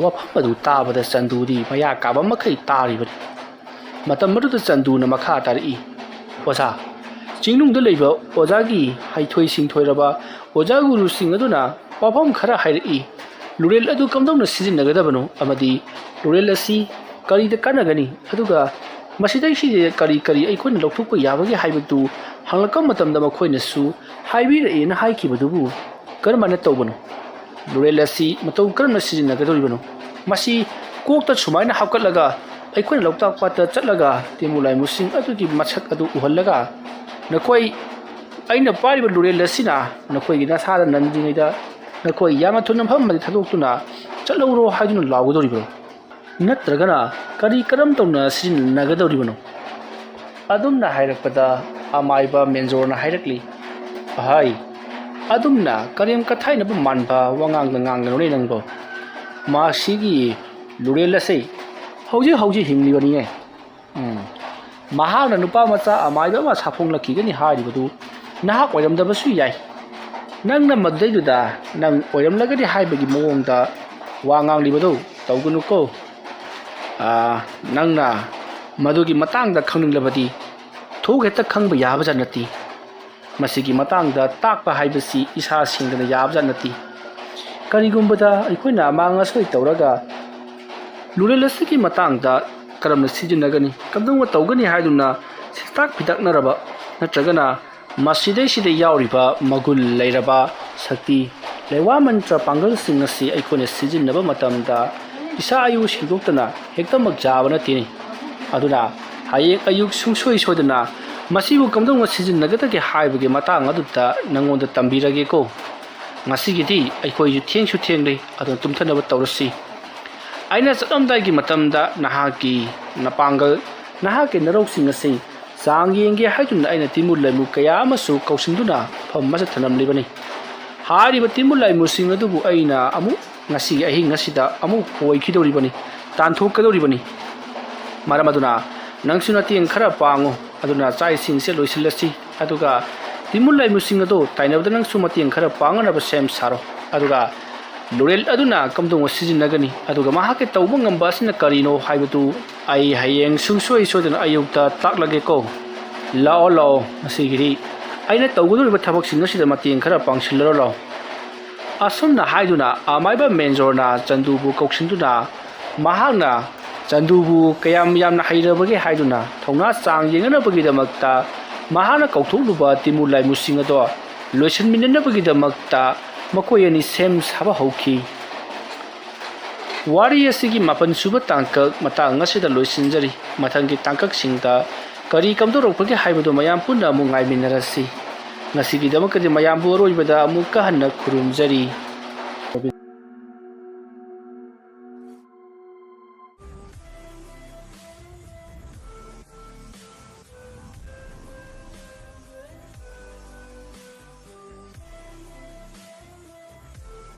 ꯋꯥꯐꯝ ꯑꯗꯨ ꯇꯥꯕꯗ ꯆꯟꯗꯨꯗꯤ ꯃꯌꯥ ꯀꯥꯕ ꯃꯈꯩ ꯇꯥꯔꯤꯕꯅꯤ꯫ ꯃꯇꯝ ꯑꯗꯨꯗ ꯆꯟꯗꯨꯅ ꯃꯈꯥ ꯇꯥꯔꯛꯏ, "ꯑꯣꯖꯥ, ꯆꯤꯡꯅꯨꯡꯗ ꯂꯩꯕ ꯑꯣꯖꯥꯒꯤ ꯍꯩꯊꯣꯏ ꯁꯤꯡꯊꯣꯏꯔꯕ ꯑꯣꯖꯥ ꯒꯨꯔꯨꯁꯤꯡ ꯑꯗꯨꯅ ꯋꯥꯐꯝ ꯈꯔ ꯍꯥꯏꯔꯛꯏ꯫ ꯂꯨꯔꯦꯜ ꯑꯗꯨ ꯀꯝꯗꯧꯅ ꯁꯤꯖꯤꯟꯅꯒꯗꯕꯅꯣ ꯑꯃꯗꯤ ꯂꯨꯔꯦꯜ ꯑꯁꯤ ꯀꯔꯤꯗ ꯀꯥꯟꯅꯒꯅꯤ, ꯑꯗꯨꯒ ꯃꯁꯤꯗꯒꯤꯁꯤꯗ ꯀꯔꯤ ꯀꯔꯤ ꯑꯩꯈꯣꯏꯅ ꯂꯧꯊꯣꯛꯄ ꯌꯥꯕꯒꯦ ꯍꯥꯏꯕꯗꯨ ꯍꯪꯂꯛꯄ ꯃꯇꯝꯗ ꯃꯈꯣꯏꯅꯁꯨ ꯍꯥꯏꯕꯤꯔꯛꯑꯦꯅ ꯍꯥꯏꯈꯤꯕꯗꯨꯕꯨ ꯀꯔꯝꯍꯥꯏꯅ ꯇꯧꯕꯅꯣ? ꯂꯨꯔꯦꯜ ꯑꯁꯤ ꯃꯇꯧ ꯀꯔꯝꯅ ꯁꯤꯖꯤꯟꯅꯒꯗꯧꯔꯤꯕꯅꯣ? ꯃꯁꯤ ꯀꯣꯛꯇ ꯁꯨꯃꯥꯏꯅ ꯍꯥꯞꯀꯠꯂꯒ ꯑꯩꯈꯣꯏꯅ ꯂꯣꯛꯇꯥꯛ ꯄꯥꯠꯇ ꯆꯠꯂꯒ ꯇꯤꯟꯃꯨ ꯂꯥꯏꯃꯨꯁꯤꯡ ꯑꯗꯨꯒꯤ ꯃꯁꯛ ꯑꯗꯨ ꯎꯍꯜꯂꯒ, ꯅꯈꯣꯏ, ꯑꯩꯅ ꯄꯥꯏꯔꯤꯕ ꯂꯨꯔꯦꯜ ꯑꯁꯤꯅ ꯅꯈꯣꯏꯒꯤ ꯅꯁꯥꯗ ꯅꯟꯗ꯭ꯔꯤꯉꯩꯗ ꯅꯈꯣꯏ ꯌꯥꯝꯅ ꯊꯨꯅ ꯃꯐꯝ ꯑꯃꯗ ꯊꯥꯗꯣꯛꯇꯨꯅ ꯆꯠꯍꯧꯔꯣ ꯍꯥꯏꯗꯨꯅ ꯂꯥꯎꯒꯗꯧꯔꯤꯕꯅꯣ? ꯅꯠꯇ꯭ꯔꯒꯅ ꯀꯔꯤ ꯀꯔꯝ ꯇꯧꯅ ꯁꯤꯖꯤꯟꯅꯒꯗꯧꯔꯤꯕꯅꯣ? ꯑꯗꯨꯝꯅ ꯍꯥꯏꯔꯛꯄꯗ ꯑꯃꯥꯏꯕ ꯃꯦꯟꯖꯣꯔꯅ ꯍꯥꯏꯔꯛꯂꯤ, "ꯑꯍꯥꯏ, ꯑꯗꯨꯝꯅ ꯀꯔꯦꯝ ꯀꯊꯥꯏꯅꯕ ꯃꯥꯟꯕ ꯋꯥꯉꯥꯡꯗ ꯉꯥꯡꯒꯅꯨꯅꯦ ꯅꯪꯕꯣ꯫ ꯃꯁꯤꯒꯤ ꯂꯨꯔꯦꯜ ꯑꯁꯤ ꯍꯧꯖꯤꯛ ꯍꯧꯖꯤꯛ ꯍꯤꯡꯂꯤꯕꯅꯤꯅꯦ꯫ ꯎꯝ, ꯃꯍꯥꯛꯅ ꯅꯨꯄꯥ ꯃꯆꯥ ꯑꯃꯥꯏꯕ ꯑꯃ ꯁꯥꯐꯣꯡꯂꯛꯈꯤꯒꯅꯤ ꯍꯥꯏꯔꯤꯕꯗꯨ ꯅꯍꯥꯛ ꯑꯣꯏꯔꯝꯗꯕꯁꯨ ꯌꯥꯏ꯫ ꯅꯪꯅ ꯃꯗꯨꯗꯩꯗꯨꯗ ꯅꯪ ꯑꯣꯏꯔꯝꯂꯒꯅꯤ ꯍꯥꯏꯕꯒꯤ ꯃꯑꯣꯡꯗ ꯋꯥ ꯉꯥꯡꯂꯤꯕꯗꯨ ꯇꯧꯒꯅꯨꯀꯣ꯫ ꯑꯥ, ꯅꯪꯅ ꯃꯗꯨꯒꯤ ꯃꯇꯥꯡꯗ ꯈꯪꯅꯤꯡꯂꯕꯗꯤ ꯊꯣꯛ ꯍꯦꯛꯇ ꯈꯪꯕ ꯌꯥꯕꯖꯥꯠ ꯅꯠꯇꯦ꯫ ꯃꯁꯤꯒꯤ ꯃꯇꯥꯡꯗ ꯇꯥꯛꯄ ꯍꯥꯏꯕꯁꯤ ꯏꯁꯥ ꯁꯦꯡꯗꯅ ꯌꯥꯕꯖꯥꯠ ꯅꯠꯇꯦ꯫ ꯀꯔꯤꯒꯨꯝꯕꯗ ꯑꯩꯈꯣꯏꯅ ꯑꯃꯥꯡ ꯑꯁꯣꯏ ꯇꯧꯔꯒ ꯂꯨꯔꯦꯜ ꯑꯁꯤꯒꯤ ꯃꯇꯥꯡꯗ ꯀꯔꯝꯅ ꯁꯤꯖꯤꯟꯅꯒꯅꯤ, ꯀꯝꯗꯧꯅ ꯇꯧꯒꯅꯤ ꯍꯥꯏꯗꯨꯅ ꯁꯤꯇꯥꯛ ꯄꯤꯇꯥꯛꯅꯔꯕ ꯅꯠꯇ꯭ꯔꯒꯅ ꯃꯁꯤꯗꯩꯁꯤꯗ ꯌꯥꯎꯔꯤꯕ ꯃꯒꯨꯟ ꯂꯩꯔꯕ ꯁꯛꯇꯤ ꯂꯩꯋꯥ ꯃꯟꯇ꯭ꯔ ꯄꯥꯡꯒꯜꯁꯤꯡ ꯑꯁꯤ ꯑꯩꯈꯣꯏꯅ ꯁꯤꯖꯤꯟꯅꯕ ꯃꯇꯝꯗ ꯏꯁꯥ ꯏꯌꯨ ꯁꯦꯡꯗꯣꯛꯇꯅ ꯍꯦꯛꯇꯃꯛ ꯌꯥꯕ ꯅꯠꯇꯦꯅꯦ꯫ ꯑꯗꯨꯅ ꯍꯌꯦꯡ ꯑꯌꯨꯛ ꯁꯨꯡꯁꯣꯏ ꯁꯣꯏꯗꯅ ꯃꯁꯤꯕꯨ ꯀꯝꯗꯧꯅ ꯁꯤꯖꯤꯟꯅꯒꯗꯒꯦ ꯍꯥꯏꯕꯒꯤ ꯃꯇꯥꯡ ꯑꯗꯨꯗ ꯅꯪꯉꯣꯟꯗ ꯇꯝꯕꯤꯔꯒꯦꯀꯣ꯫ ꯉꯁꯤꯒꯤꯗꯤ ꯑꯩꯈꯣꯏꯁꯨ ꯊꯦꯡꯁꯨ ꯊꯦꯡꯂꯦ, ꯑꯗꯨꯅ ꯇꯨꯝꯊꯅꯕ ꯇꯧꯔꯁꯤ꯫ ꯑꯩꯅ ꯆꯠꯂꯝꯗꯥꯏꯒꯤ ꯃꯇꯝꯗ ꯅꯍꯥꯛꯀꯤ ꯅꯄꯥꯡꯒꯜ, ꯅꯍꯥꯛꯀꯤ ꯅꯔꯧꯁꯤꯡ ꯑꯁꯤ ꯆꯥꯡ ꯌꯦꯡꯒꯦ ꯍꯥꯏꯗꯨꯅ ꯑꯩꯅ ꯇꯤꯟꯃꯨ ꯂꯩꯃꯨ ꯀꯌꯥ ꯑꯃꯁꯨ ꯀꯧꯁꯤꯟꯗꯨꯅ ꯃꯐꯝ ꯑꯃꯗ ꯊꯝꯂꯝꯂꯤꯕꯅꯤ꯫ ꯍꯥꯏꯔꯤꯕ ꯇꯤꯟꯃꯨ ꯂꯩꯃꯨꯁꯤꯡ ꯑꯗꯨꯕꯨ ꯑꯩꯅ ꯑꯃꯨꯛ ꯉꯁꯤꯒꯤ ꯑꯍꯤꯡ ꯑꯁꯤꯗ ꯑꯃꯨꯛ ꯍꯣꯏꯈꯤꯗꯧꯔꯤꯕꯅꯤ, ꯇꯥꯟꯊꯣꯛꯀꯗꯧꯔꯤꯕꯅꯤ꯫ ꯃꯔꯝ ꯑꯗꯨꯅ ꯅꯪꯁꯨ ꯅꯇꯦꯡ ꯈꯔ ꯄꯥꯡꯉꯨ꯫ ꯑꯗꯨꯅ ꯆꯥꯛ ꯏꯁꯤꯡꯁꯦ ꯂꯣꯏꯁꯤꯜꯂꯁꯤ, ꯑꯗꯨꯒ ꯇꯤꯟꯃꯨ ꯂꯩꯃꯨꯁꯤꯡ ꯑꯗꯨ ꯇꯥꯏꯅꯕꯗ ꯅꯪꯁꯨ ꯃꯇꯦꯡ ꯈꯔ ꯄꯥꯡꯅꯅꯕ ꯁꯦꯝ ꯁꯥꯔꯣ꯫ ꯑꯗꯨꯒ ꯂꯨꯔꯦꯜ ꯑꯗꯨꯅ ꯀꯝꯗꯧꯅ ꯁꯤꯖꯤꯟꯅꯒꯅꯤ, ꯑꯗꯨꯒ ꯃꯍꯥꯛꯀꯤ ꯇꯧꯕ ꯉꯝꯕ ꯑꯁꯤꯅ ꯀꯔꯤꯅꯣ ꯍꯥꯏꯕꯗꯨ ꯑꯩ ꯍꯌꯦꯡ ꯁꯨꯡꯁꯣꯏ ꯁꯣꯏꯗꯅ ꯑꯌꯨꯛꯇ ꯇꯥꯛꯂꯒꯦꯀꯣ꯫ ꯂꯥꯛꯑꯣ, ꯂꯥꯛꯑꯣ, ꯉꯁꯤꯒꯤꯗꯤ ꯑꯩꯅ ꯇꯧꯒꯗꯧꯔꯤꯕ ꯊꯕꯛꯁꯤꯡ ꯑꯁꯤꯗ ꯃꯇꯦꯡ ꯈꯔ ꯄꯥꯡꯁꯤꯜꯂꯔꯣ, ꯂꯥꯛꯑꯣ꯫ ꯑꯁꯨꯝꯅ ꯍꯥꯏꯗꯨꯅ ꯑꯃꯥꯏꯕ ꯃꯦꯟꯖꯣꯔꯅ ꯆꯟꯗꯨꯕꯨ ꯀꯧꯁꯤꯟꯗꯨꯅ ꯃꯍꯥꯛꯅ ꯆꯟꯗꯨꯕꯨ ꯀꯌꯥꯝ ꯌꯥꯝꯅ ꯍꯩꯔꯕꯒꯦ ꯍꯥꯏꯗꯨꯅ ꯊꯧꯅꯥ ꯆꯥꯡ ꯌꯦꯡꯅꯅꯕꯒꯤꯗꯃꯛꯇ ꯃꯍꯥꯛꯅ ꯀꯧꯊꯣꯛꯂꯨꯕ ꯇꯤꯟꯃꯨ ꯂꯥꯏꯃꯨꯁꯤꯡ ꯑꯗꯣ ꯂꯣꯏꯁꯤꯟꯃꯤꯟꯅꯅꯕꯒꯤꯗꯃꯛꯇ ꯃꯈꯣꯏ ꯑꯅꯤ ꯁꯦꯝ ꯁꯥꯕ ꯍꯧꯈꯤ꯫ ꯋꯥꯔꯤ ꯑꯁꯤꯒꯤ ꯃꯥꯄꯟ ꯁꯨꯕ ꯇꯥꯡꯀꯛ ꯃꯇꯥꯡ ꯑꯁꯤꯗ ꯂꯣꯏꯁꯤꯟꯖꯔꯤ꯫ ꯃꯊꯪꯒꯤ ꯇꯥꯡꯀꯛꯁꯤꯡꯗ ꯀꯔꯤ ꯀꯝꯗꯧꯔꯛꯄꯒꯦ ꯍꯥꯏꯕꯗꯨ ꯃꯌꯥꯝ ꯄꯨꯟꯅ ꯑꯃꯨꯛ ꯉꯥꯏꯃꯤꯟꯅꯔꯁꯤ꯫ ꯉꯁꯤꯒꯤꯗꯃꯛꯇꯗꯤ ꯃꯌꯥꯝꯕꯨ ꯑꯔꯣꯏꯕꯗ ꯑꯃꯨꯛꯀ ꯍꯟꯅ ꯈꯨꯔꯨꯝꯖꯔꯤ꯫